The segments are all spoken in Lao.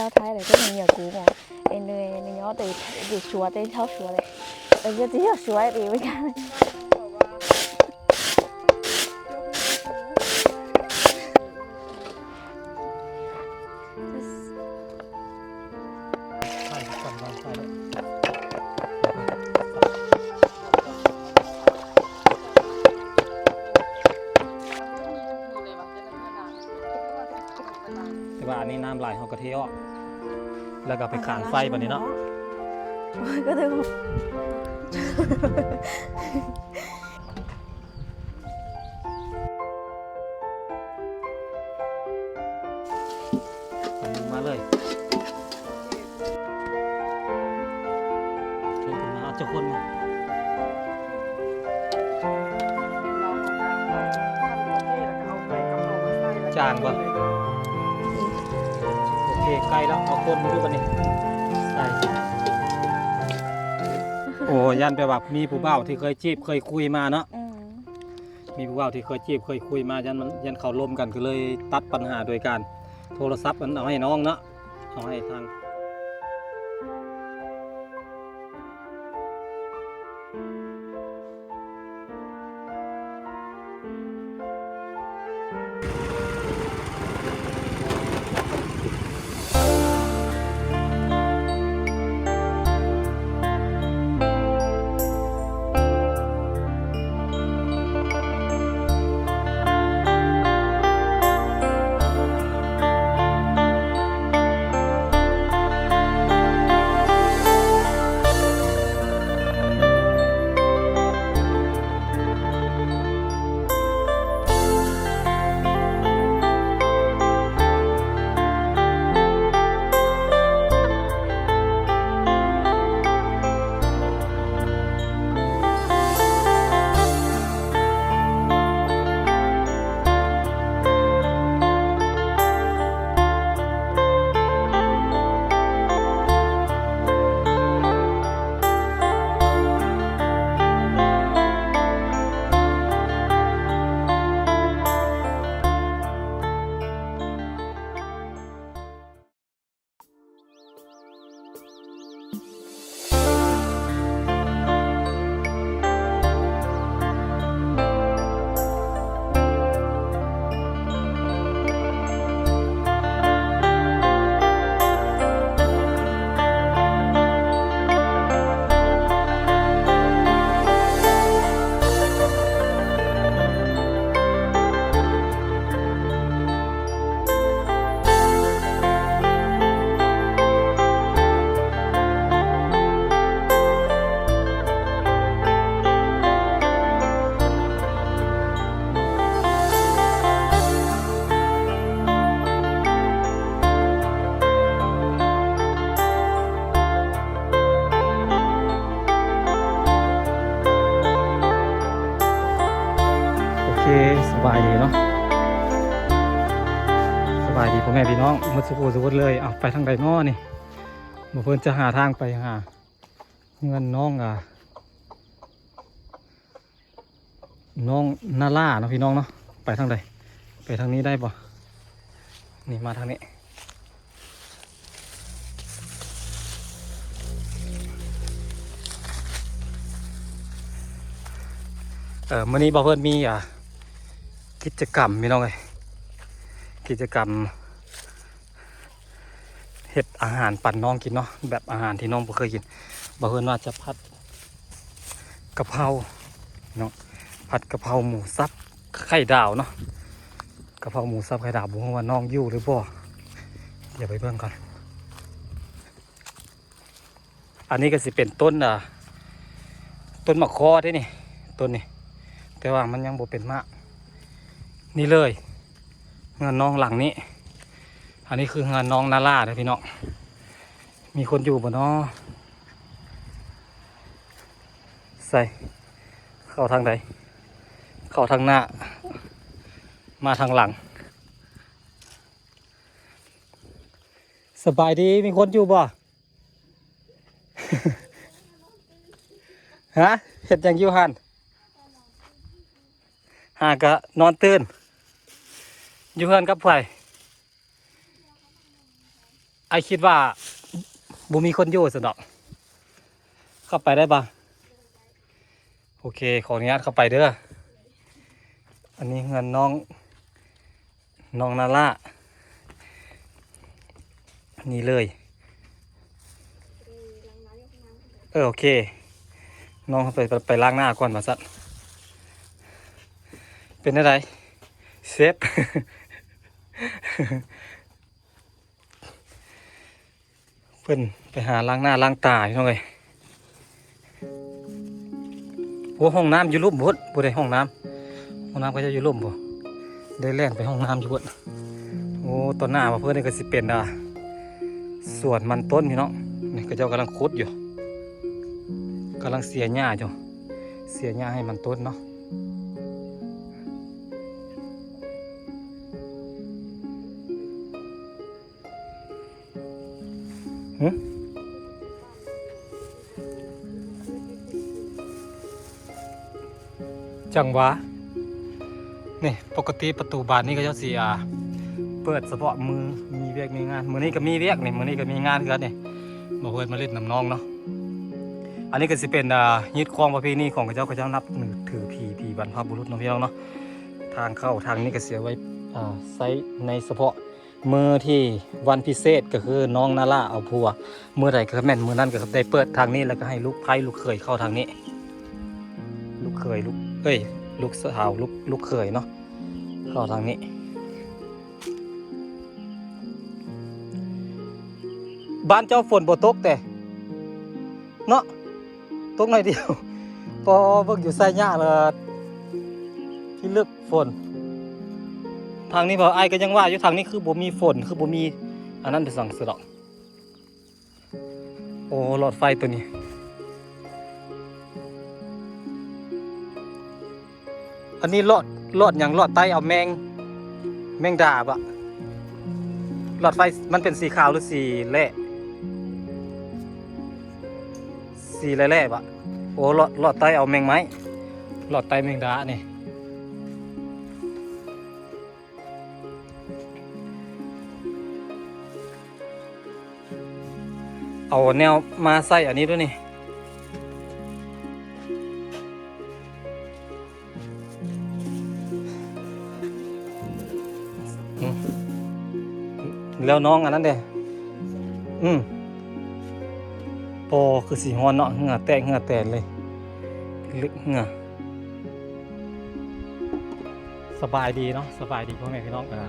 到台了，就是你有鼓膜，因为你要得得说得跳出来，我就只有说的比我讲。ແຕ່ວ່າອັນນີ້ນ້ຳຫຼາຍ ເຮົາກໍເທອອກ ແລ້ວກໍໄປຂານໄຟບາດນີ້ເນາະ ກໍຖື ມາເລີຍ ເຊີນຂຶ້ນມາ ເອົາຈັກຄົນມາ ຈານບໍ່? ໂອເຄ ໃກ້ແລ້ວ ເອົາຄົນມາດູບັດນີ້ ໃສ່ ໂອ້ ຢ້ານແບບວ່າມີຜູ້ບ່າວທີ່ເຄີຍຈີບເຄີຍຄຸຍມາເນາະ ອືມ ມີຜູ້ບ່າວທີ່ເຄີຍຈີບເຄີຍຄຸຍມາ ຢ້ານມັນ ຢ້ານເຂົາລົມກັນ ກໍເລີຍຕັດປັນຫາໂດຍການໂທລະສັບ ອັນ ເອົາໃຫ້ນ້ອງເນາະ ເອົາໃຫ້ທາງ ໂອເຄ ສະບາຍດີເນາະ ສະບາຍດີພໍ່ແມ່ພີ່ນ້ອງໝົດສູ່ຜູ້ສູ່ຄົນເລີຍ. ເອົາ ໄປທາງໃດເນາະນີ້? ບໍ່ເພິ່ນຈະຫາທາງໄປຫາເຮືອນນ້ອງ ອ່າ ນ້ອງນາລາເນາະພີ່ນ້ອງເນາະ. ໄປທາງໃດ? ໄປທາງນີ້ໄດ້ບໍ່? ນີ້ ມາທາງນີ້. ເອີ ມື້ນີ້ບ່າວເພິ່ນມີ ອ່າ ກິດຈະກຳພີ່ນ້ອງເອີຍ ກິດຈະກຳ ເຮັດອາຫານປັນນ້ອງກິນເນາະ ແບບອາຫານທີ່ນ້ອງບໍ່ເຄີຍກິນ. ບ່າວເພິ່ນວ່າຈະຜັດກະເພົາເນາະ ຜັດກະເພົາໝູສັບໄຂ່ດາວເນາະ ກະເພົາໝູສັບໄຂ່ດາວ. ບໍ່ຮູ້ວ່ານ້ອງຢູ່ຫຼືບໍ່ ດຽວໄປເບິ່ງກ່ອນ. ອັນນີ້ກໍຊິເປັນຕົ້ນ ອ່າ ຕົ້ນໝາກຄໍ້ເດ້ນີ້ ຕົ້ນນີ້ ແຕ່ວ່າມັນຍັງບໍ່ເປັນໝາກ. ນີ້ເລີຍ ເຮືອນນ້ອງຫຼັງນີ້. ອັນນີ້ຄືເຮືອນນ້ອງນາລາເດີພີ່ນ້ອງ. ມີຄົນຢູ່ບໍ່ນໍ? ໃສ ເຂົ້າທາງໃດ? ເຂົ້າທາງໜ້າ ມາທາງຫຼັງ. ສະບາຍດີ ມີຄົນຢູ່ບໍ່? ຮະ ເຮັດຫຍັງຢູ່ຫັ້ນ? ຫາກະນອນຕື່ນ. ຢູ່ເຮືອນກັບໃຜ? ອ້າຍຄິດວ່າບໍ່ມີຄົນຢູ່ຊັ້ນດອກ. ເຂົ້າໄປໄດ້ບໍ່? ໂອເຄ ຂໍອະນຸຍາດເຂົ້າໄປເດີ. ອັນນີ້ເຮືອນນ້ອງ ນ້ອງນາລາ ນີ້ເລີຍ. ເອີ ໂອເຄ ນ້ອງໄປ ໄປລ້າງໜ້າກ່ອນວ່າຊັ້ນ. ເປັນແນວໃດ ເຊັບ? ເພິ່ນໄປຫາລ້າງໜ້າລ້າງຕາ ພີ່ນ້ອງເອີຍ. ໂອ້ ຫ້ອງນ້ຳຢູ່ລຸ່ມພຸ້ນ ຜູ້ໃດຫ້ອງນ້ຳ ຫ້ອງນ້ຳເຂົາເຈົ້າຢູ່ລຸ່ມພຸ້ນ ໄດ້ແລ່ນໄປຫ້ອງນ້ຳຢູ່ພຸ້ນ. ໂອ້ ຕໍ່ໜ້າວ່າເພິ່ນນີ້ກໍຊິເປັນ ອ່າ ສວນມັນຕົ້ນ ພີ່ນ້ອງ. ນີ້ເຂົາເຈົ້າກຳລັງຂຸດຢູ່ ກຳລັງເສຍຫຍ້າຢູ່ ເສຍຫຍ້າໃຫ້ມັນຕົ້ນເນາະ. ຫຶ ຈັ່ງຫວາ ນີ້ ປົກກະຕິປະຕູບານນີ້ເຂົາເຈົ້າຊິ ອ່າ ເປີດສະເພາະມື້ມີວຽກມີງານ. ມື້ນີ້ກໍມີວຽກນີ້ ມື້ນີ້ກໍມີງານຄືກັນນີ້ ມາເພິ່ນມາຫຼິ້ນນຳນ້ອງເນາະ. ອັນນີ້ກໍຊິເປັນ ອ່າ ຮີດຄອງປະເພນີຂອງເຂົາເຈົ້າ ເຂົາເຈົ້ານັບຖືຜີ ຜີບັນພະບຸລຸດເນາະ ພີ່ນ້ອງເນາະ. ທາງເຂົ້າທາງນີ້ກໍຊິເອົາໄວ້ ອ່າ ໃຊ້ໃນສະເພາະ ມື້ທີ່ວັນພິເສດ ກໍຄືນ້ອງນາລາເອົາຜົວ ມື້ໃດກໍແມ່ນມື້ນັ້ນ ກໍໄດ້ເປີດທາງນີ້ ແລ້ວກໍໃຫ້ລູກໃພ້ລູກເຂີຍເຂົ້າທາງນີ້ ລູກເຂີຍ ລູກ ເອີຍ ລູກສາວ ລູກ ລູກເຂີຍເນາະ ເຂົ້າທາງນີ້. ບ້ານເຈົ້າຝົນບໍ່ຕົກແຕ່ເນາະ? ຕົກໜ້ອຍດຽວ ພໍເບິ່ງຢູ່ໄຊຍະລະພິລຶກຝົນ. ທາງນີ້ບໍ່ ອ້າຍກໍຍັງວ່າຢູ່ ທາງນີ້ຄືບໍ່ມີຝົນ ຄືບໍ່ມີອັນນັ້ນໄປສັງສະດອກ. ໂອ້ ຫຼອດໄຟຕົວນີ້ ອັນນີ້ຫຼອດ ຫຼອດຫຍັງ? ຫຼອດໄຕ້ເອົາແມງ ແມງດາບໍ? ຫຼອດໄຟມັນເປັນສີຂາວ ຫຼື ສີແລ? ສີແລໆບໍ? ໂອ້ ຫຼອດ ຫຼອດໄຕ້ເອົາແມງໄມ້ ຫຼອດໄຕ້ແມງດານີ້. ເອົາແນວມາໃສ່ອັນນີ້ດ້ວຍນີ້. ອືມ ແລ້ວນ້ອງອັນນັ້ນເດ້? ອືມ ໂອ້ ຄືຊິຮ້ອນເນາະ ເຫື່ອແຕກເຫື່ອແຕນເລີຍ ລຶກເຫື່ອ. ສະບາຍດີເນາະ ສະບາຍດີພໍ່ແມ່ພີ່ນ້ອງ. ເອີ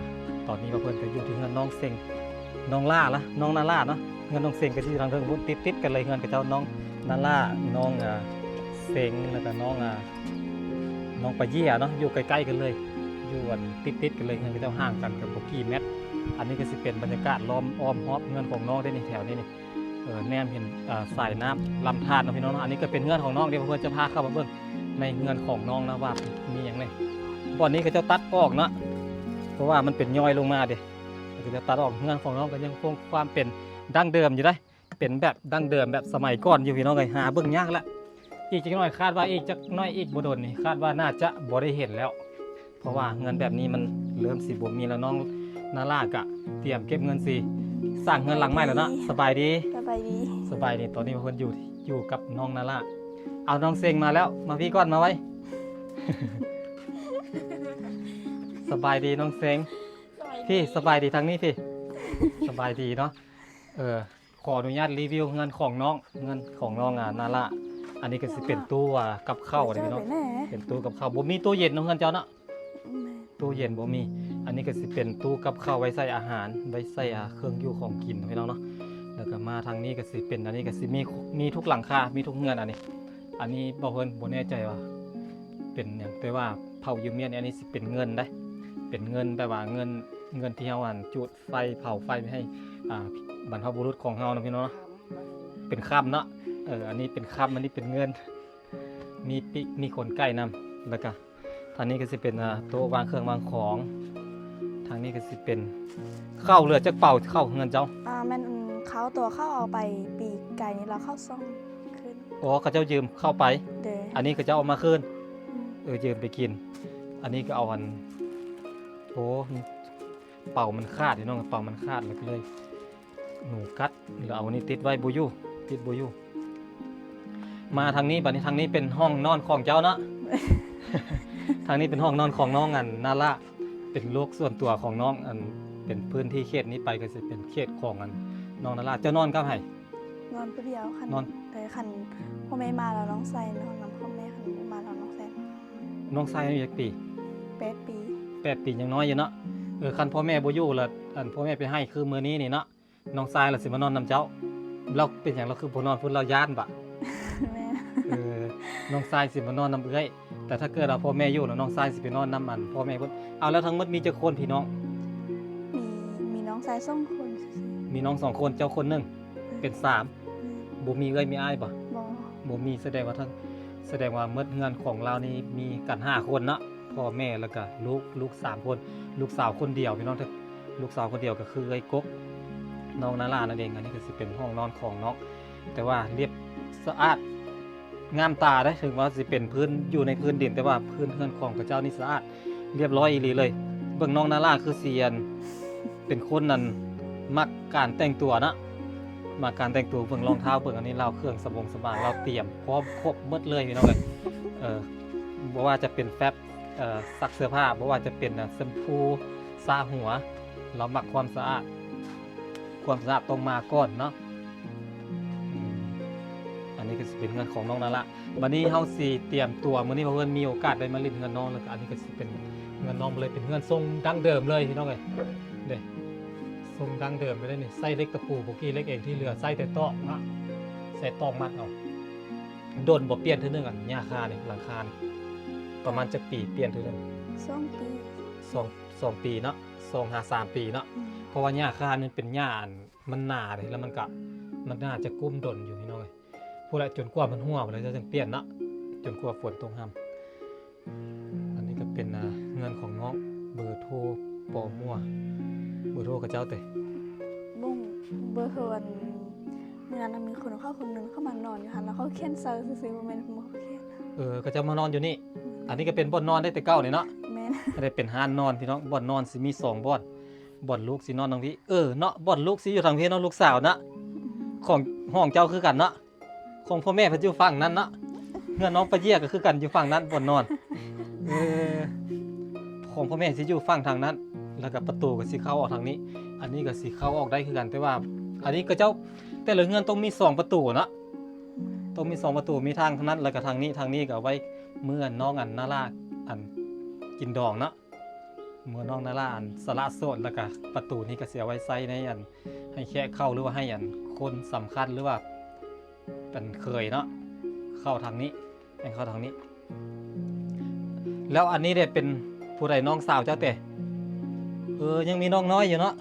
ຕອນນີ້ວ່າເພິ່ນກໍຢູ່ທີ່ເຮືອນນ້ອງເສັງ ນ້ອງຫຼ້າລະ ນ້ອງນາລາເນາະ. ເຮືອນນ້ອງເສັງກໍຢູ່ທາງເທິງພຸ້ນ ຕິດໆກັນເລີຍ ເຮືອນເຂົາເຈົ້າ ນ້ອງນາລາ ນ້ອງ ອ່າ ເສັງ ແລ້ວກໍນ້ອງ ອ່າ ນ້ອງປາເຢ້ຍເນາະ ຢູ່ໃກ້ໆກັນເລີຍ ຢູ່ອັນຕິດໆກັນເລີຍ ເຮືອນເຂົາເຈົ້າຫ່າງກັນກໍບໍ່ກີ່ແມັດ. ອັນນີ້ກໍຊິເປັນບັນຍາກາດລ້ອມອ້ອມຮອບເຮືອນຂອງນ້ອງເດ້ນີ້ ແຖວນີ້ນີ້. ເອີ ແນມເຫັນ ເອີ ສາຍນ້ຳລຳທາດເນາະພີ່ນ້ອງເນາະ. ອັນນີ້ກໍເປັນເຮືອນຂອງນ້ອງ ດຽວເພິ່ນຈະພາເຂົ້າມາເບິ່ງໃນເຮືອນຂອງນ້ອງນະວ່າມີຫຍັງແດ່. ບ່ອນນີ້ເຂົາເຈົ້າຕັດອອກເນາະ ເພາະວ່າມັນເປັນຍ້ອຍລົງມາເດ້ ເຂົາເຈົ້າຕັດອອກ. ເຮືອນຂອງນ້ອງກໍຍັງຄົງຄວາມເປັນດັ້ງເດີມຢູ່ເດ້ ເປັນແບບດັ້ງເດີມແບບສະໄໝກ່ອນຢູ່ພີ່ນ້ອງເອີຍ ຫາເບິ່ງຍາກລະ. ອີກຈັກໜ້ອຍ ຄາດວ່າອີກຈັກໜ້ອຍ ອີກບໍ່ດົນນີ້ ຄາດວ່າໜ້າຈະບໍ່ໄດ້ເຫັນແລ້ວ ເພາະວ່າເຮືອນແບບນີ້ມັນເລີ່ມຊິບໍ່ມີແລ້ວ. ນ້ອງນາລາກະຕຽມເກັບເງິນຊິສ້າງເຮືອນຫຼັງໃໝ່ແລ້ວເນາະ. ສະບາຍດີ ສະບາຍດີ ສະບາຍດີ. ຕອນນີ້ເພິ່ນຢູ່ ຢູ່ກັບນ້ອງນາລາ. ເອົາ ນ້ອງເສັງມາແລ້ວ ມາພີ້ກ່ອນ ມາໄວ. ສະບາຍດີນ້ອງເສັງ ສະບາຍດີ ພີ່ ສະບາຍດີທາງນີ້ ພີ່ ສະບາຍດີເນາະ. ເອີ ຂໍອະນຸຍາດຣີວິວເຮືອນຂອງນ້ອງ ເຮືອນຂອງນ້ອງ ອ່າ ນາລາ. ອັນນີ້ກໍຊິເປັນຕູ້ ອ່າ ກັບເຂົ້າເດ້ພີ່ນ້ອງ ເປັນຕູ້ກັບເຂົ້າ. ບໍ່ມີຕູ້ເຢັນເນາະເຮືອນເຈົ້າເນາະ? ແມ່ນ ຕູ້ເຢັນບໍ່ມີ. ອັນນີ້ກໍຊິເປັນຕູ້ກັບເຂົ້າໄວ້ໃສ່ອາຫານ ໄວ້ໃສ່ ອ່າ ເຄື່ອງຢູ່ຂອງກິນເນາະພີ່ນ້ອງເນາະ. ແລ້ວກໍມາທາງນີ້ກໍຊິເປັນ ອັນນີ້ກໍຊິມີ ມີທຸກຫຼັງຄາ ມີທຸກເຮືອນ. ອັນນີ້ ອັນນີ້ບໍ່ ເພິ່ນບໍ່ແນ່ໃຈວ່າເປັນຫຍັງ ແຕ່ວ່າເຜົາຢູ່ມຽນນີ້ ອັນນີ້ຊິເປັນເງິນເດ້ ເປັນເງິນ ແບບວ່າເງິນ ເງິນທີ່ເຮົາ ອັນ ຈູດໄຟ ເຜົາໄຟໄປໃຫ້ ອ່າ ບັນພະບຸລຸດຂອງເຮົາເນາະພີ່ນ້ອງເນາະ. ເປັນຄຳເນາະ ເອີ ອັນນີ້ເປັນຄຳ ອັນນີ້ເປັນເງິນ ມີປີກ ມີຂົນໄກ່ນຳ. ແລ້ວກະທາງນີ້ກໍຊິເປັນ ອ່າ ໂຕະວາງເຄື່ອງວາງຂອງ. ທາງນີ້ກໍຊິເປັນ ເຂົ້າເຫຼືອຈັກເປົາ ເຂົ້າເຮືອນເຈົ້າ? ອ່າ ແມ່ນ ເຂົ້າ ຕົວເຂົ້າເອົາໄປປີກາຍນີ້ ແລ້ວເຂົ້າສອງຄືນ. ອໍ ເຂົາເຈົ້າຢືມເຂົ້າໄປ ໂດຍ ອັນນີ້ເຂົາເຈົ້າເອົາມາຄືນ. ອືມ ເອີ ຢືມໄປກິນ. ອັນນີ້ກໍເອົາອັນ ໂອ້ ເປົາມັນຂາດພີ່ນ້ອງ ເປົາມັນຂາດ ແລ້ວກໍເລີຍ ໜູກັດ ແລ້ວເອົານີ້ຕິດໄວ້ບໍ່ຢູ່ ຕິດບໍ່ຢູ່. ມາທາງນີ້ ບາດນີ້ທາງນີ້ເປັນຫ້ອງນອນຂອງເຈົ້າເນາະ. ທາງນີ້ເປັນຫ້ອງນອນຂອງນ້ອງອັນນາລາ ເປັນໂລກສ່ວນຕົວຂອງນ້ອງ ອັນເປັນພື້ນທີ່ເຂດນີ້ໄປກໍຊິເປັນເຂດຂອງອັນນ້ອງນາລາ. ເຈົ້ານອນກັບໃຜ? ນອນຜູ້ດຽວ. ຄັນ ນອນ ເອີ ຄັນພໍ່ແມ່ມາແລ້ວນ້ອງຊາຍນອນນຳພໍ່ແມ່ ຄັນບໍ່ມາແລ້ວນ້ອງຊາຍນອນ. ນ້ອງຊາຍອາຍຸຈັກປີ? ແປດປີ. ແປດປີ ຍັງນ້ອຍຢູ່ເນາະ. ເອີ ຄັນພໍ່ແມ່ບໍ່ຢູ່ແລ້ວ ອັນພໍ່ແມ່ໄປໄຮ່ຄືມື້ນີ້ນີ້ເນາະ ນ້ອງຊາຍລະຊິມານອນນຳເຈົ້າ. ລາວເປັນຫຍັງລາວຄືບໍ່ນອນພຸ້ນ ລາວຢ້ານບະ? ແມ່ນ. ເອີ ນ້ອງຊາຍຊິມານອນນຳເອື້ອຍ ແຕ່ຖ້າເກີດວ່າພໍ່ແມ່ຢູ່ແລ້ວ ນ້ອງຊາຍຊິໄປນອນນຳອັນພໍ່ແມ່ພຸ້ນ. ເອົາ ແລ້ວທັງໝົດມີຈັກຄົນພີ່ນ້ອງ? ມີ ມີນ້ອງຊາຍສອງຄົນຊື່ໆ. ມີນ້ອງສອງຄົນ ເຈົ້າຄົນໜຶ່ງ ເປັນສາມ. ແມ່ນ. ບໍ່ມີເອື້ອຍມີອ້າຍບໍ່? ບໍ່. ບໍ່ມີ ສະແດງວ່າທັງ ສະແດງວ່າໝົດເຮືອນຂອງລາວນີ້ມີກັນຫ້າຄົນເນາະ ພໍ່ແມ່ ແລ້ວກະລູກ ລູກສາມຄົນ ລູກສາວຄົນດຽວພີ່ນ້ອງ. ລູກສາວຄົນດຽວກໍຄືເອື້ອຍກົກ ນ້ອງນາລານັ້ນເອງ. ອັນນີ້ກໍຊິເປັນຫ້ອງນອນຂອງນ້ອງ ແຕ່ວ່າລຽບສະອາດງາມຕາເດ້. ເຖິງວ່າຊິເປັນພື້ນ ຢູ່ໃນພື້ນດິນ ແຕ່ວ່າພື້ນເຮືອນຂອງເຂົາເຈົ້ານີ້ສະອາດລຽບຮ້ອຍອີ່ຫຼີເລີຍ. ເບິ່ງນ້ອງນາລາຄືຊິອັນ ເປັນຄົນນັ້ນມັກການແຕ່ງຕົວເນາະ ມັກການແຕ່ງຕົວ. ເບິ່ງລອງເທົ້າ ເບິ່ງອັນນີ້ລາວ ເຄື່ອງສະບົງສະບາງລາວຕຽມພ້ອມຄົບໝົດເລີຍພີ່ນ້ອງເອີຍ. ເອີ ບໍ່ວ່າຈະເປັນແຟັບ ເອີ ຊັກເສື້ອຜ້າ ບໍ່ວ່າຈະເປັນ ອາ ແຊມພູ ສະຫົວ ລາວມັກຄວາມສະອາດ ຄວາມສະອາດຕ້ອງມາກ່ອນເນາະ. ອືມ ອັນນີ້ກໍຊິເປັນເຮືອນຂອງນ້ອງນາລາ. ບັດນີ້ເຮົາຊິຕຽມຕົວ ມື້ນີ້ພວກເພິ່ນມີໂອກາດໄດ້ມາຫຼິ້ນເຮືອນນ້ອງ ແລ້ວກໍອັນນີ້ກໍຊິເປັນເຮືອນນ້ອງເລີຍ ເປັນເຮືອນຊົງດັ້ງເດີມເລີຍພີ່ນ້ອງເອີຍ. ເດ້ ຊົງດັ້ງເດີມໄປເລີຍນີ້ ໃຊ້ເຫຼັກຕະປູ ໂບກີເຫຼັກເອງ ທີ່ເຫຼືອໃຊ້ແຕ່ຕອກເນາະ ໃຊ້ຕອກມັດເອົາ. ດົນບໍ່ປ່ຽນເທື່ອໜຶ່ງ ອັນຫຍ້າຄານີ້ ຫຼັງຄານີ້ ປະມານຈັກປີປ່ຽນເທື່ອໜຶ່ງ? ສອງປີ. ສອງ ສອງປີເນາະ ສອງຫາສາມປີເນາະ. ອືມ ເພາະວ່າຫຍ້າຄານີ້ເປັນຫຍ້າອັນ ມັນໜາເດ້ ແລ້ວມັນກະ ມັນໜ້າຈະກຸ້ມດົນຢູ່ພີ່ນ້ອງເອີຍ. ພຸ້ນແຫຼະ ຈົນກວ່າມັນຮົ່ວພຸ້ນແຫຼະ ເຈົ້າຈຶ່ງປ່ຽນເນາະ ຈົນກວ່າຝົນຕົກຫ້ຳ. ອັນນີ້ກໍເປັນ ອາ ເຮືອນຂອງນ້ອງ ເບີໂທປໍມົວ ເບີໂທເຂົາເຈົ້າເຕ? ບໍ່ ເບີໂທອັນ ມື້ນັ້ນນະ ມີຄົນເຂົາຄົນໜຶ່ງເຂົາມານອນຢູ່ຫັ້ນ ແລ້ວເຂົາຂຽນໃສ່ຊື່ໆ ບໍ່ແມ່ນຂອງເຂົາຂຽນ. ເອີ ເຂົາເຈົ້າມານອນຢູ່ນີ້. ອືມ ອັນນີ້ກໍເປັນບ່ອນນອນໄດ້ແຕ່ເກົ່ານີ້ເນາະ. ແມ່ນ. ອັນນີ້ເປັນຮ້ານນອນພີ່ນ້ອງ ບ່ອນນອນຊິມີສອງບ່ອນ ບ່ອນລູກຊິນອນທາງພີ້. ເອີ ເນາະ ບ່ອນລູກຊິຢູ່ທາງພີ້ເນາະ ລູກສາວເນາະ. ອືມ ຂອງຫ້ອງເຈົ້າຄືກັນເນາະ. ຂອງພໍ່ແມ່ເພິ່ນຢູ່ຝັ່ງນັ້ນເນາະ. ເຮືອນນ້ອງປາເຢຍກໍຄືກັນ ຢູ່ຝັ່ງນັ້ນບ່ອນນອນ. ເອີ ຂອງພໍ່ແມ່ຊິຢູ່ຝັ່ງທາງນັ້ນ ແລ້ວກໍປະຕູກໍຊິເຂົ້າອອກທາງນີ້. ອັນນີ້ກໍຊິເຂົ້າອອກໄດ້ຄືກັນ ແຕ່ວ່າອັນນີ້ເຂົາເຈົ້າ ແຕ່ລະເຮືອນຕ້ອງມີສອງປະຕູເນາະ ຕ້ອງມີສອງປະຕູ ມີທາງທາງນັ້ນ ແລ້ວກໍທາງນີ້. ທາງນີ້ກໍເອົາໄວ້ເມື່ອນ້ອງອັນນາລາ ອັນກິນດອງເນາະ ເມື່ອນ້ອງນາລາ ອັນສະຫຼະໂສດ ແລ້ວກໍປະຕູນີ້ກໍຊິເອົາໄວ້ໃຊ້ໃນອັນ ໃຫ້ແຂກເຂົ້າ ຫຼືວ່າໃຫ້ອັນຄົນສຳຄັນ ຫຼືວ່າ ເປັນເຂີຍເນາະ ເຂົ້າທາງນີ້ ໃຫ້ເຂົ້າທາງນີ້. ແລ້ວອັນນີ້ເດ ເປັນຜູ້ໃດ? ນ້ອງສາວເຈົ້າເຕ? ເອີ ຍັງມີນ້ອງນ້ອຍຢູ່ເນາະ.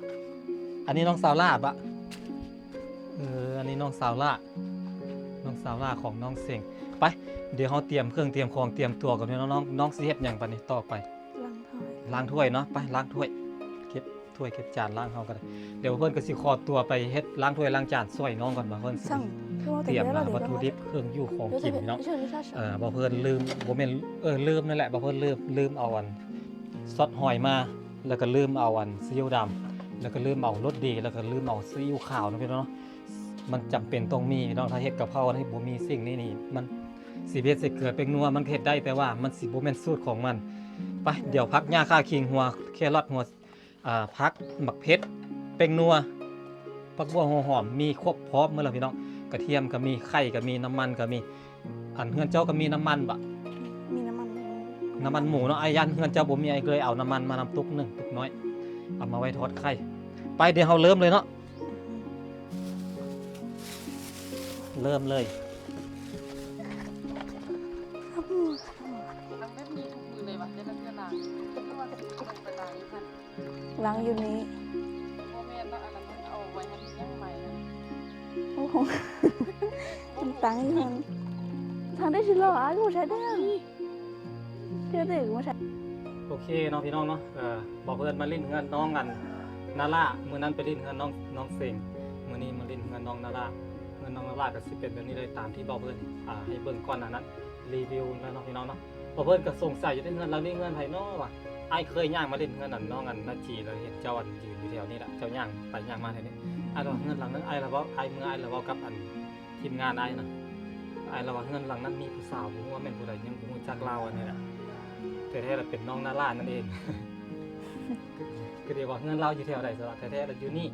ອັນນີ້ນ້ອງສາວຫຼ້າບະ? ເອີ ອັນນີ້ນ້ອງສາວຫຼ້າ ນ້ອງສາວຫຼ້າຂອງນ້ອງເສັງ. ໄປ ດຽວເຮົາຕຽມເຄື່ອງຕຽມຂອງ ຕຽມຕົວກ່ອນເນາະ. ນ້ອງ ນ້ອງຊິເຮັດຫຍັງບາດນີ້ຕໍ່ໄປ? ລ້າງຖ້ວຍ ລ້າງຖ້ວຍເນາະ. ໄປລ້າງຖ້ວຍ ເກັບ ຖ້ວຍເກັບຈານລ້າງເຮົາກໍໄດ້. ດຽວເພິ່ນກໍຊິຂໍຕົວໄປເຮັດລ້າງຖ້ວຍລ້າງຈານຊ່ວຍນ້ອງກ່ອນ ວ່າເພິ່ນຊິຕຽມມາວັດຖຸດິບເຄື່ອງຢູ່ຂອງກິນເນາະ. ເອີ ບໍ່ເພິ່ນລືມ ບໍ່ແມ່ນ ເອີ ລືມນັ້ນແຫຼະ ບໍ່ເພິ່ນລືມ ລືມເອົາອັນຊອດຫອຍມາ ແລ້ວກໍລືມເອົາອັນຊີອິ້ວດຳ ແລ້ວກໍລືມເອົາລົດດີ ແລ້ວກໍລືມເອົາຊີອິ້ວຂາວເນາະພີ່ນ້ອງເນາະ. ມັນຈຳເປັນຕ້ອງມີພີ່ນ້ອງ ຖ້າເຮັດກະເພົານີ້ບໍ່ມີສິ່ງນີ້ນີ້ ມັນຊິເຮັດໃສ່ເກືອແປ້ງນົວ ມັນກໍເຮັດໄດ້ ແຕ່ວ່າມັນຊິບໍ່ແມ່ນສູດຂອງມັນ. ໄປ ດຽວຜັກຫຍ້າ ຂ່າ ຂີງ ຫົວແຄຣອດ ຫົວ ອ່າ ຜັກ ໝາກເຜັດ ແປ້ງນົວ ຜັກບົ່ວ ຫົວຫອມ ມີຄົບພ້ອມໝົດແລ້ວພີ່ນ້ອງ. ກະທຽມກໍມີ ໄຂ່ກໍມີ ນ້ຳມັນກໍມີ. ອັນເຮືອນເຈົ້າກໍມີນ້ຳມັນບະ? ມີນ້ຳມັນ ນ້ຳມັນໝູເນາະ. ອ້າຍຢ້ານເຮືອນເຈົ້າບໍ່ມີ ອ້າຍກໍເລີຍເອົານ້ຳມັນມານຳຕຸກໜຶ່ງ ຕຸກນ້ອຍ ເອົາມາໄວ້ທອດໄຂ່. ໄປ ດຽວເຮົາເລີ່ມເລີຍເນາະ ເລີ່ມເລີຍ. ລ້າງຢູ່ນີ້. ບໍ່ແມ່ນເນາະ ອັນນັ້ນມັນເອົາໄວ້ໃຫ້ມັນຍັງໃໝ່ນະ. ໂອ້ໂຫ ມັນຕັ້ງຢູ່ຫັ້ນ ທາງໄດ້ຊິລໍ ອ້າຍບໍ່ໃຊ້ໄດ້. ໂອເຄເນາະພີ່ນ້ອງເນາະ ເອີ ບ່າວເພິ່ນມາຫຼິ້ນເຮືອນນ້ອງອັນນາລາ. ມື້ນັ້ນໄປຫຼິ້ນເຮືອນນ້ອງ ນ້ອງເສັງ ມື້ນີ້ມາຫຼິ້ນເຮືອນນ້ອງນາລາ. ເຮືອນນ້ອງນາລາກໍຊິເປັນແບບນີ້ເລີຍ ຕາມທີ່ບ່າວເພິ່ນ ອ່າ ໃຫ້ເບິ່ງກ່ອນໜ້ານັ້ນ ຣີວິວແລ້ວເນາະພີ່ນ້ອງເນາະ. ບ່າວເພິ່ນກໍສົງໄສຢູ່ໃນເຮືອນຫຼັງນີ້ເຮືອນໃຜເນາະ ວ່າອ້າຍເຄີຍຍ່າງມາຫຼິ້ນເຮືອນອັນນ້ອງອັນນາຈີ ແລ້ວເຫັນເຈົ້າອັນຢືນຢູ່ແຖວນີ້ລະ ເຈົ້າຍ່າງໄປຍ່າງມາແຖວນີ້. ອ້າຍລາວວ່າເຮືອນຫຼັງນັ້ນ ອ້າຍລາວເວົ້າ ອ້າຍເມືອ ອ້າຍລາວເວົ້າກັບອັນທີມງານອ້າຍນະ ອ້າຍລາວວ່າເຮືອນຫຼັງນັ້ນມີຜູ້ສາວ ບໍ່ຮູ້ວ່າແມ່ນຜູ້ໃດ ຍັງບໍ່ຮູ້ຈັກລາວ ອັນນີ້ແຫຼະ ແທ້ໆລະເປັນນ້ອງນາລານັ້ນເອງ. ກໍ ກໍເດວ່າເຮືອນລາວຢູ່ແຖວໃດຊະລະ ແທ້ໆລະຢູ່ນີ້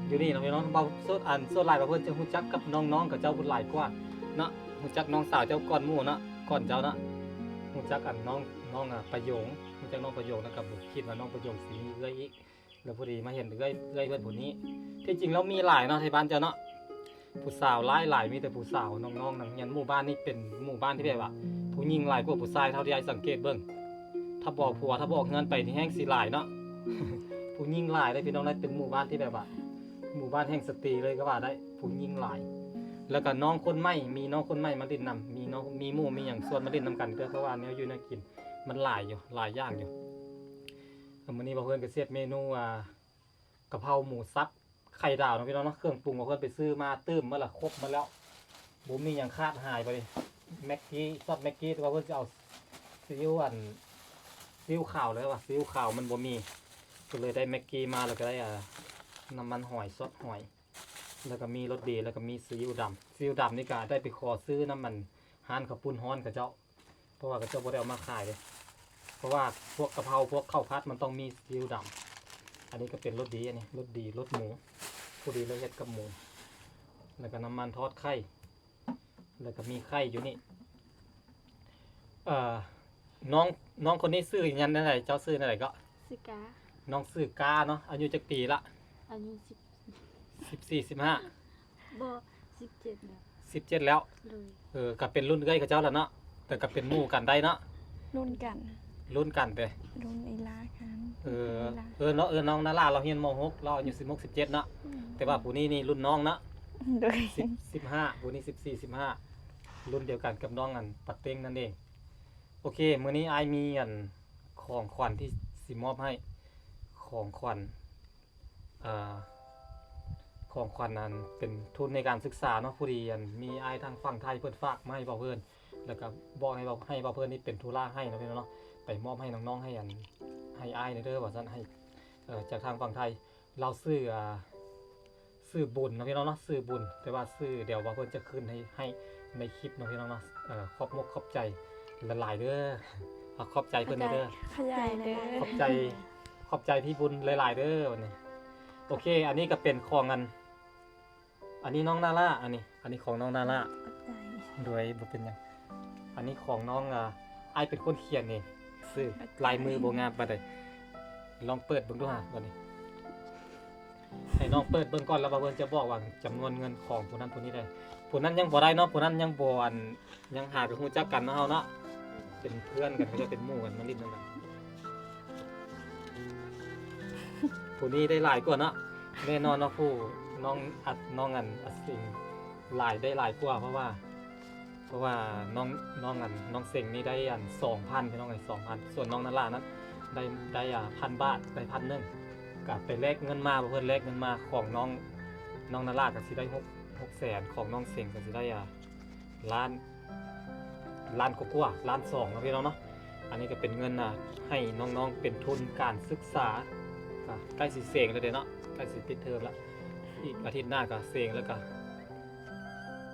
ຢູ່ນີ້ເນາະພີ່ນ້ອງ. ເວົ້າສ່ວນ ອັນ ສ່ວນຫຼາຍວ່າເພິ່ນຈະຮູ້ຈັກກັບນ້ອງໆເຂົາເຈົ້າພຸ້ນຫຼາຍກວ່າເນາະ ຮູ້ຈັກນ້ອງສາວເຈົ້າກ່ອນໝູ່ເນາະ ກ່ອນເຈົ້າເນາະ ຮູ້ຈັກອັນນ້ອງ ນ້ອງ ອາ ປະໂຫຍງ ຮູ້ຈັກນ້ອງປະໂຫຍງ ແລ້ວກໍບໍ່ຄິດວ່ານ້ອງປະໂຫຍງຊິມີເອື້ອຍອີກ ແລ້ວພໍດີມາເຫັນເອື້ອຍ ເອື້ອຍເພິ່ນຜູ້ນີ້. ທີ່ຈິງແລ້ວມີຫຼາຍເນາະ ທີ່ບ້ານເຈົ້າເນາະ ຜູ້ສາວຫຼາຍໆ ມີແຕ່ຜູ້ສາວ ນ້ອງໆ ນັກຮຽນ. ໝູ່ບ້ານນີ້ເປັນໝູ່ບ້ານທີ່ແບບວ່າຜູ້ຍິງຫຼາຍກວ່າຜູ້ຊາຍ ເທົ່າທີ່ອ້າຍສັງເກດເບິ່ງ. ຖ້າບໍ່ເອົາຜົວ ຖ້າບໍ່ອອກເຮືອນໄປນີ້ແຮ່ງຊິຫຼາຍເນາະ ຜູ້ຍິງຫຼາຍເດ້ພີ່ນ້ອງ. ເປັນໝູ່ບ້ານທີ່ແບບວ່າ ໝູ່ບ້ານແຫ່ງສະຕີເລີຍກໍວ່າໄດ້ ຜູ້ຍິງຫຼາຍ. ແລ້ວກໍນ້ອງຄົນໃໝ່ ມີນ້ອງຄົນໃໝ່ມາຫຼິ້ນນຳ ມີນ້ອງ ມີໝູ່ມີຫຍັງຊວນມາຫຼິ້ນນຳກັນເດີ້ ເພາະວ່າແນວຢູ່ແນວກິນມັນຫຼາຍຢູ່ ຫຼາຍຢ່າງຢູ່. ມື້ນີ້ບ່າວເພື່ອນກໍຊິເຮັດເມນູ ອ່າ ກະເພົາໝູສັບໄຂ່ດາວເນາະພີ່ນ້ອງເນາະ. ເຄື່ອງປຸງວ່າເພິ່ນໄປຊື້ມາຕື່ມໝົດລະ ຄົບໝົດແລ້ວ ບໍ່ມີຫຍັງຂາດຫາຍ. ບາດນີ້ແມັກກີ້ ຊອດແມັກກີ້ ແຕ່ວ່າເພິ່ນຈະເອົາຊີອິ້ວ ອັນ ຊີອິ້ວຂາວເລີຍວ່າ ຊີອິ້ວຂາວມັນບໍ່ມີ ກໍເລີຍໄດ້ແມັກກີ້ມາ ແລ້ວກໍໄດ້ ອ່າ ນ້ຳມັນຫອຍ ຊອດຫອຍ ແລ້ວກໍມີລົດດີ ແລ້ວກໍມີຊີອິ້ວດຳ. ຊີອິ້ວດຳນີ້ກໍໄດ້ໄປຂໍຊື້ນຳ ອັນ ຮ້ານເຂົ້າປຸ້ນຮ້ອນເຂົາເຈົ້າ ເພາະວ່າເຂົາເຈົ້າບໍ່ໄດ້ເອົາມາຂາຍເດ້ ເພາະວ່າພວກກະເພົາ ພວກເຂົ້າຜັດມັນຕ້ອງມີຊີອິ້ວດຳ. ອັນນີ້ກໍເປັນລົດດີ ອັນນີ້ລົດດີ ລົດໝູ ຜູ້ດີເລີຍເຮັດກັບໝູ. ແລ້ວກໍນ້ຳມັນທອດໄຂ່ ແລ້ວກໍມີໄຂ່ຢູ່ນີ້. ເອີ ນ້ອງ ນ້ອງຄົນນີ້ຊື່ຫຍັງແນວໃດ? ເຈົ້າຊື່ແນວໃດເກາະ? ຊື່ກາ. ນ້ອງຊື່ກາເນາະ. ອາຍຸຈັກປີລະ? ອາຍຸສິບ ສິບສີ່ ສິບຫ້າ ບໍ່ ສິບເຈັດແລ້ວ ສິບເຈັດແລ້ວ. ໂດຍ ເອີ ກໍເປັນລຸ້ນເອື້ອຍເຂົາເຈົ້າລະເນາະ ແຕ່ກໍເປັນໝູ່ກັນໄດ້ເນາະ. ລຸ້ນກັນ ລຸ້ນກັນເດ້ ລຸ້ນອີ່ຫຼ້າກັນ. ເອີ ເອີ ເນາະ ເອີ ນ້ອງນາລາລາວຮຽນ ມໍຫົກ ລາວອາຍຸສິບຫົກ ສິບເຈັດເນາະ. ອືມ ແຕ່ວ່າຜູ້ນີ້ນີ້ລຸ້ນນ້ອງເນາະ. ໂດຍ ສິບ ສິບຫ້າ ຜູ້ນີ້ສິບສີ່ ສິບຫ້າ ລຸ້ນດຽວກັນກັບນ້ອງ ອັນ ປາເຕັງນັ້ນເອງ. ໂອເຄ ມື້ນີ້ອ້າຍມີ ອັນ ຂອງຂວັນທີ່ຊິມອບໃຫ້ ຂອງຂວັນ ອ່າ ຂອງຂວັນ ອັນ ເປັນທຶນໃນການສຶກສາເນາະ. ພໍດີ ອັນ ມີອ້າຍທາງຝັ່ງໄທເພິ່ນຝາກມາໃຫ້ບ່າວເພິ່ນ ແລ້ວກໍບອກໃຫ້ບ່າວ ໃຫ້ບ່າວເພິ່ນນີ້ເປັນທຸລະໃຫ້ເນາະ ພີ່ນ້ອງເນາະ ໄປມອບໃຫ້ນ້ອງໆ ໃຫ້ ອັນ ໃຫ້ອ້າຍແດ່ເດີວ່າຊັ້ນ ໃຫ້ ເອີ ຈາກທາງຝັ່ງໄທ. ລາວຊື້ ອ່າ ຊື່ບຸນເນາະ ພີ່ນ້ອງເນາະ ຊື່ບຸນ ແຕ່ວ່າຊື່ ດຽວວ່າເພິ່ນຈະຂຶ້ນໃຫ້ ໃຫ້ໃນຄລິບເນາະ ພີ່ນ້ອງເນາະ. ເອີ ຂອບມຸກຂອບໃຈຫຼາຍໆເດີ ຂອບໃຈເພິ່ນເດີ ຂອບໃຈເດີ ຂອບໃຈ ຂອບໃຈພີ່ບຸນຫຼາຍໆເດີ. ບັດນີ້ ໂອເຄ ອັນນີ້ກໍເປັນຂອງ ອັນ ອັນນີ້ນ້ອງນາລາ ອັນນີ້ ອັນນີ້ຂອງນ້ອງນາລາ. ຂອບໃຈ. ໂດຍ ບໍ່ເປັນຫຍັງ. ອັນນີ້ຂອງນ້ອງ ອ່າ ອ້າຍເປັນຄົນຂຽນເອງ ຊື່ ລາຍມືບໍ່ງາມປານໃດ. ລອງເປີດເບິ່ງດູຫາ ບັດນີ້ ໃຫ້ນ້ອງເປີດເບິ່ງກ່ອນ ແລ້ວວ່າເພິ່ນຈະບອກວ່າຈຳນວນເງິນຂອງຜູ້ນັ້ນຜູ້ນີ້ໄດ້. ຜູ້ນັ້ນຍັງບໍ່ໄດ້ເນາະ ຜູ້ນັ້ນຍັງບໍ່ ອັນ ຍັງຫາກໍຮູ້ຈັກກັນເນາະ ເຮົາເນາະ ເປັນເພື່ອນກັນ ເຂົາເຈົ້າເປັນໝູ່ກັນມາຫຼິ້ນນຳກັນ. ຜູ້ນີ້ໄດ້ຫຼາຍກວ່າເນາະ ແນ່ນອນເນາະ. ຜູ້ນ້ອງອັດ ນ້ອງອັນ ອັດສິງ ຫຼາຍ ໄດ້ຫຼາຍກວ່າ ເພາະວ່າ ເພາະວ່ານ້ອງ ນ້ອງອັນ ນ້ອງເສັງນີ້ໄດ້ອັນ ສອງພັນ ພີ່ນ້ອງເອີຍ ສອງພັນ. ສ່ວນນ້ອງນາລານັ້ນໄດ້ ໄດ້ ອ່າ ພັນບາດ ໄດ້ພັນໜຶ່ງ ກະໄປແລກເງິນມາ ເພິ່ນແລກເງິນມາຂອງນ້ອງ ນ້ອງນາລາກໍຊິໄດ້ ຫົກ ຫົກແສນ ຂອງນ້ອງເສັງກໍຊິໄດ້ ອ່າ ລ້ານ ລ້ານກວ່າໆ ລ້ານສອງເນາະ ພີ່ນ້ອງເນາະ. ອັນນີ້ກໍເປັນເງິນ ອ່າ ໃຫ້ນ້ອງໆ ເປັນທຶນການສຶກສາ ກໍໃກ້ຊິເສັງແລ້ວເດ້ເນາະ ໃກ້ຊິປິດເທີມແລ້ວ ອີກອາທິດໜ້າກໍເສັງ ແລ້ວກໍ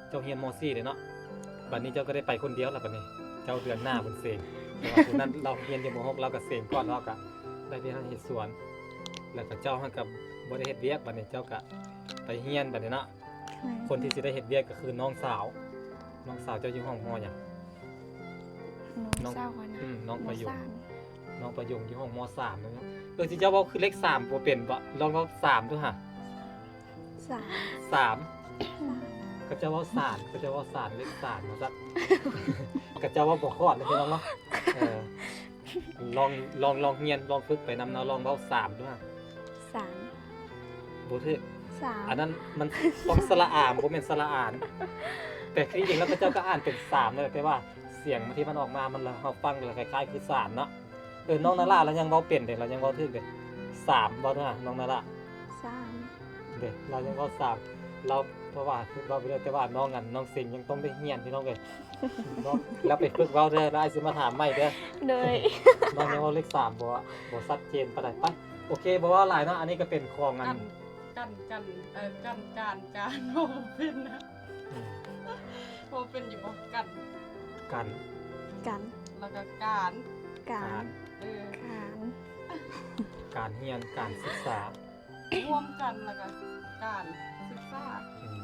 ເຈົ້າຮຽນ ມໍສີ່ ເດ້ເນາະ ບັດນີ້ເຈົ້າກໍໄດ້ໄປຄົນດຽວລະ ບັດນີ້ເຈົ້າເດືອນໜ້າພຸ້ນເສັງ. ແຕ່ວ່າຜູ້ນັ້ນລາວຮຽນຢູ່ ມໍຫົກ ລາວກໍເສັງກ່ອນ ລາວກໍໄດ້ໄປເຮັດສວນ ແລ້ວກໍເຈົ້າຫັ້ນກໍບໍ່ໄດ້ເຮັດວຽກ ບັດນີ້ເຈົ້າກໍໄປຮຽນບັດນີ້ເນາະ. ແມ່ນ ຄົນທີ່ຊິໄດ້ເຮັດວຽກກໍຄືນ້ອງສາວ. ນ້ອງສາວເຈົ້າຢູ່ຫ້ອງ ມໍ ຫຍັງ? ນ້ອງ ນ້ອງສາວຂ້ອຍນະ ອືມ ນ້ອງປະໂຫຍງ ມໍສາມ ນ້ອງປະໂຫຍງຢູ່ຫ້ອງ ມໍສາມ ເນາະ. ເອີ ຊິເຈົ້າເວົ້າຄືເລກສາມບໍ່ເປັນບໍ? ລອງເວົ້າສາມດູຫາ. ສາມ ສາມ ສາມ ເຂົາເຈົ້າເວົ້າສາມ ເຂົາເຈົ້າເວົ້າສາມ ເລກສາມວ່າຊັ້ນ ເຂົາເຈົ້າເວົ້າບໍ່ຄອດເນາະ ພີ່ນ້ອງເນາະ. ເອີ ລອງ ລອງ ລອງຮຽນ ລອງຝຶກໄປນຳເນາະ ລອງເວົ້າສາມດູຫາ. ສາມ ບໍ່ຖືກ ສາມ ອັນນັ້ນມັນຕ້ອງສະຫຼະອາ ບໍ່ແມ່ນສະຫຼະອານ. ແຕ່ທີ່ຈິງແລ້ວເຂົາເຈົ້າກໍອ່ານເປັນສາມນັ້ນແຫຼະ ແຕ່ວ່າສຽງທີ່ມັນອອກມາ ມັນ ເຮົາຟັງແລ້ວຄ້າຍໆຄືສາມເນາະ. ເອີ ນ້ອງນາລາລາວຍັງເວົ້າເປັນເດ້ ລາວຍັງເວົ້າຖືກເດ້ ສາມ ເວົ້າເດີ ນ້ອງນາລາ ສາມ ເດ້ ລາວຍັງເວົ້າສາມ ລາວ ເພາະວ່າເວົ້າໄປເລີຍ ແຕ່ວ່ານ້ອງ ອັນ ນ້ອງເສັງຍັງຕ້ອງໄດ້ຮຽນ ພີ່ນ້ອງເອີຍ ນ້ອງ ລາວໄປຝຶກເວົ້າເດີ ລາວອ້າຍຊິມາຖາມໃໝ່ເດີ. ໂດຍ ນ້ອງຍັງເວົ້າເລກສາມບໍ່ ບໍ່ຊັດເຈນປານໃດ. ໄປ ໂອເຄ ບໍ່ເວົ້າຫຼາຍເນາະ ອັນນີ້ກໍເປັນຂອງ ອັນ ອັນ ກັນ ກັນ ເອີ ກັນ ການ ການ ເວົ້າບໍ່ເປັນນະ ອືມ ເວົ້າເປັນຢູ່ບໍ່? ກັນ ກັນ ກັນ ແລ້ວກໍການ ການ ການ ເອີ ການ ການຮຽນ ການສຶກສາ ຮ່ວມກັນ ແລ້ວກໍການສຶກສາ ອືມ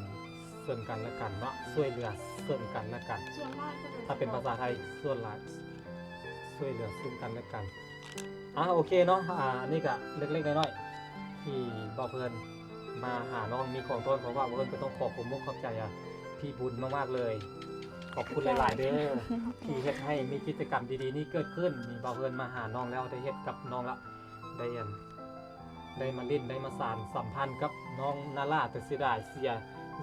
ເຊິ່ງກັນແລະກັນເນາະ ຊ່ວຍເຫຼືອເຊິ່ງກັນແລະກັນ ສ່ວນຫຼາຍກໍ ຖ້າເປັນພາສາໄທ ສ່ວນຫຼາຍ ຊ່ວຍເຫຼືອເຊິ່ງກັນແລະກັນ. ອ່າ ໂອເຄເນາະ ອ່າ ອັນນີ້ກະເລັກໆນ້ອຍໆ ທີ່ບ່າວເພິ່ນມາຫານ້ອງ ມີຂອງຕ້ອນຂອງຝາກ ບ່າວເພິ່ນກໍຕ້ອງຂໍຂອບອົກຂອບໃຈ ອ່າ ພີ່ບຸນມາກໆເລີຍ ຂອບຄຸນຫຼາຍໆເດີ ທີ່ເຮັດໃຫ້ມີກິດຈະກຳດີໆນີ້ເກີດຂຶ້ນ ມີບ່າວເພິ່ນມາຫານ້ອງແລ້ວ ໄດ້ເຮັດກັບນ້ອງແລ້ວ ໄດ້ ອັນ ໄດ້ມາຫຼິ້ນ ໄດ້ມາສານສຳພັນກັບນ້ອງນາລາ ແຕ່ເສຍດາຍເສຍ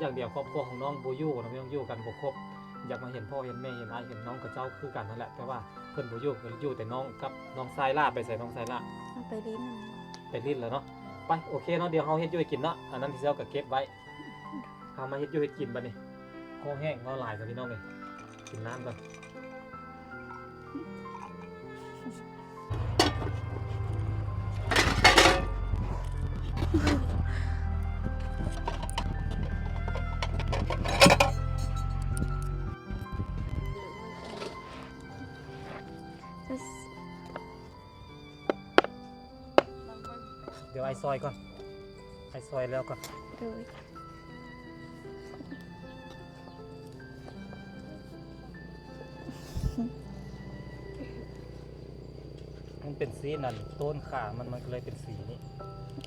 ຢ່າງດຽວ ຄອບຄົວຂອງນ້ອງບໍ່ຢູ່ເນາະ ຍັງຢູ່ກັນບໍ່ຄົບ ຢາກມາເຫັນພໍ່ເຫັນແມ່ ເຫັນອ້າຍເຫັນນ້ອງເຂົາເຈົ້າຄືກັນຫັ້ນແຫຼະ ແຕ່ວ່າເພິ່ນບໍ່ຢູ່ ກໍຢູ່ແຕ່ນ້ອງກັບນ້ອງຊາຍຫຼ້າ. ໄປໃສນ້ອງຊາຍຫຼ້າ? ໄປຫຼິ້ນ ໄປຫຼິ້ນແລ້ວເນາະ. ໄປ ໂອເຄເນາະ ດຽວເຮົາເຮັດຢູ່ໃຫ້ກິນເນາະ ອັນນັ້ນທີ່ເຈົ້າກໍເກັບໄວ້ ເຮົາມາເຮັດຢູ່ເຮັດກິນບັດນີ້ ຄໍແຫ້ງ ເວົ້າຫຼາຍກ່ອນ ພີ່ນ້ອງເອີຍ ກິນນ້ຳກ່ອນ. ດຽວອ້າຍຊອຍກ່ອນ ອ້າຍຊອຍແລ້ວກ່ອນ. ໂດຍ ມັນເປັນຊີ້ນອັນ ຕົ້ນຂາມັນ ມັນກໍເລີຍເປັນສີນີ້.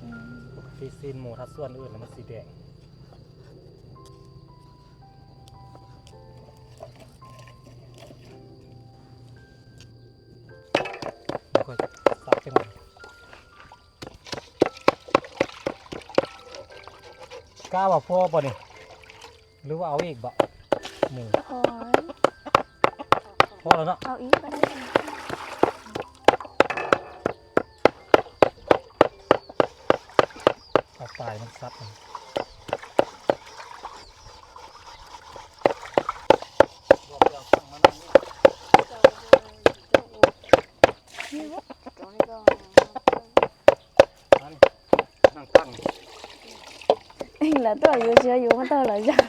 ອືມ ປົກກະຕິຊີ້ນໝູ ຖ້າສ່ວນອື່ນແລ້ວມັນສີແດງ. ກະວ່າພໍບໍ່ນີ້ ຫຼືວ່າເອົາອີກບໍ່? ໝູ ພໍ ພໍແລ້ວເນາະ ເອົາອີກກໍໄດ້. ເອົາປາຍມັນສັບມັນ. ເອງລະຕົວຢູ່ເຊື່ອຢູ່ມາເຕີລະຢ່າງ.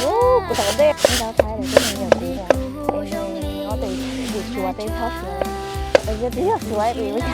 ໂອ້ ກູຖາມເດັກ ເຈົ້າໄທເລີຍ ເຈົ້າຫຍັງຢູ່ ເອີ ເຮົາໄປຢູ່ຊົວເຕັມເທົ່າເຊຍ ເອີ ເຈົ້າເຊຍສວຍອີກ.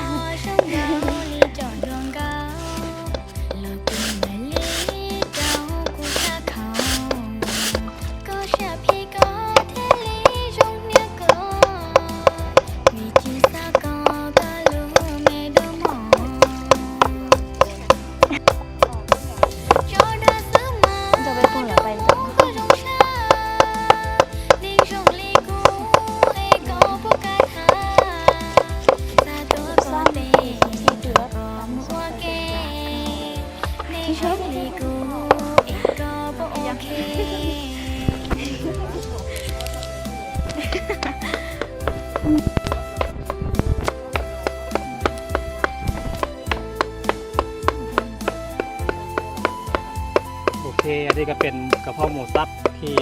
ໂອເຄ ອັນນີ້ກໍເປັນກະເພົາໝູສັບທີ່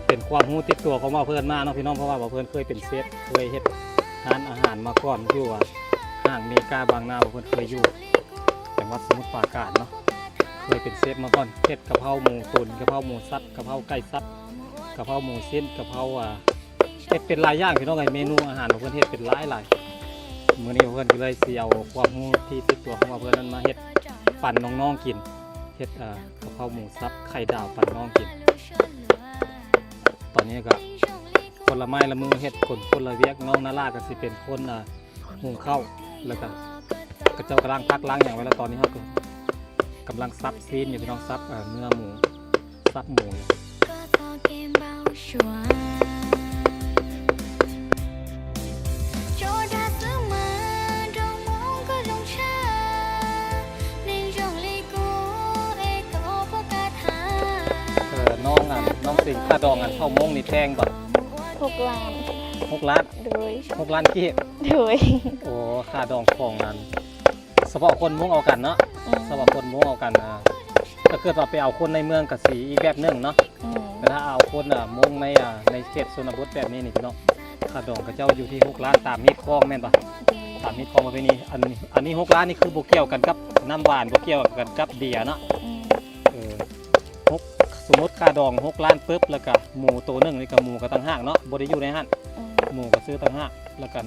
ເປັນຄວາມຮູ້ຕິດຕົວຂອງບ່າວເພິ່ນມາເນາະພີ່ນ້ອງ ເພາະວ່າບ່າວເພິ່ນເຄີຍເປັນເຊຟ ເຄີຍເຮັດຮ້ານອາຫານມາກ່ອນ ຢູ່ ອາ ຫ້າງເມກາບາງນາ ບ່າວເພິ່ນເຄີຍຢູ່ ຈັງຫວັດສະໝຸດປາການເນາະ ເຄີຍເປັນເຊຟມາກ່ອນ ເຮັດກະເພົາໝູຕຸນ ກະເພົາໝູສັບ ກະເພົາໄກ່ສັບ ກະເພົາໝູຊິ້ນ ກະເພົາ ອາ ເຮັດເປັນຫຼາຍຢ່າງພີ່ນ້ອງເອີຍ ເມນູອາຫານຂອງເພິ່ນເຮັດເປັນຫຼາຍໆ. ມື້ນີ້ເພິ່ນກໍເລີຍຊິເອົາຄວາມຮູ້ທີ່ຕິດຕົວຂອງເພິ່ນນັ້ນມາເຮັດປັນນ້ອງໆກິນ ເຮັດ ອາ ກະເພົາໝູສັບໄຂ່ດາວປັນນ້ອງກິນ. ຕອນນີ້ກໍຄົນລະໄມ້ລະມືເຮັດ ຄົນ ຄົນລະວຽກ ນ້ອງນາລາກໍຊິເປັນຄົນ ອາ ຫຸງເຂົ້າ ແລ້ວກໍເຂົາເຈົ້າກໍລ້າງຜັກລ້າງຫຍັງໄວ້ແລ້ວ ຕອນນີ້ເຮົາກໍ ກຳລັງສັບຊີ້ນຢູ່ ພີ່ນ້ອງ ສັບ ເອີ ເນື້ອໝູ ສັບໝູຢູ່. ເອີ ນ້ອງ ອັນ ນ້ອງສິງ ຄ່າດອງ ອັນ ເຜົ່າມົ້ງນີ້ແພງບໍ່? ຫົກລ້ານ. ຫົກລ້ານ? ໂດຍ. ຫົກລ້ານກີບ? ໂດຍ. ໂອ້ ຄ່າດອງຂອງ ອັນ ສະເພາະຄົນມົ້ງເອົາກັນເນາະ. ອືມ. ສະເພາະຄົນມົ້ງເອົາກັນ ອ່າ ຖ້າເກີດວ່າໄປເອົາຄົນໃນເມືອງກະຊິອີກແບບໜຶ່ງເນາະ. ອືມ. ແຕ່ຖ້າເອົາຄົນ ອ່າ ມົ້ງໃນ ອ່າ ໃນເຂດຊົນນະບົດແບບນີ້ນີ້ ພີ່ນ້ອງ ຄ່າດອງເຂົາເຈົ້າຢູ່ທີ່ຫົກລ້ານ ຕາມຮີດຄອງແມ່ນບໍ່? ອືມ. ຕາມຮີດຄອງປະເພນີ. ອັນ ອັນນີ້ຫົກລ້ານນີ້ຄືບໍ່ກ່ຽວກັນກັບນ້ຳຫວານ ບໍ່ກ່ຽວກັນກັບເບຍເນາະ. ອືມ. ເອີ ຫົກ ສົມມຸດຄ່າດອງຫົກລ້ານປຶບ ແລ້ວກະໝູໂຕໜຶ່ງນີ້ກະໝູກະຕ່າງຫາກເນາະ ບໍ່ໄດ້ຢູ່ໃນຫັ້ນ. ອືມ. ໝູກະຊື້ຕ່າງຫາກ ແລ້ວກະ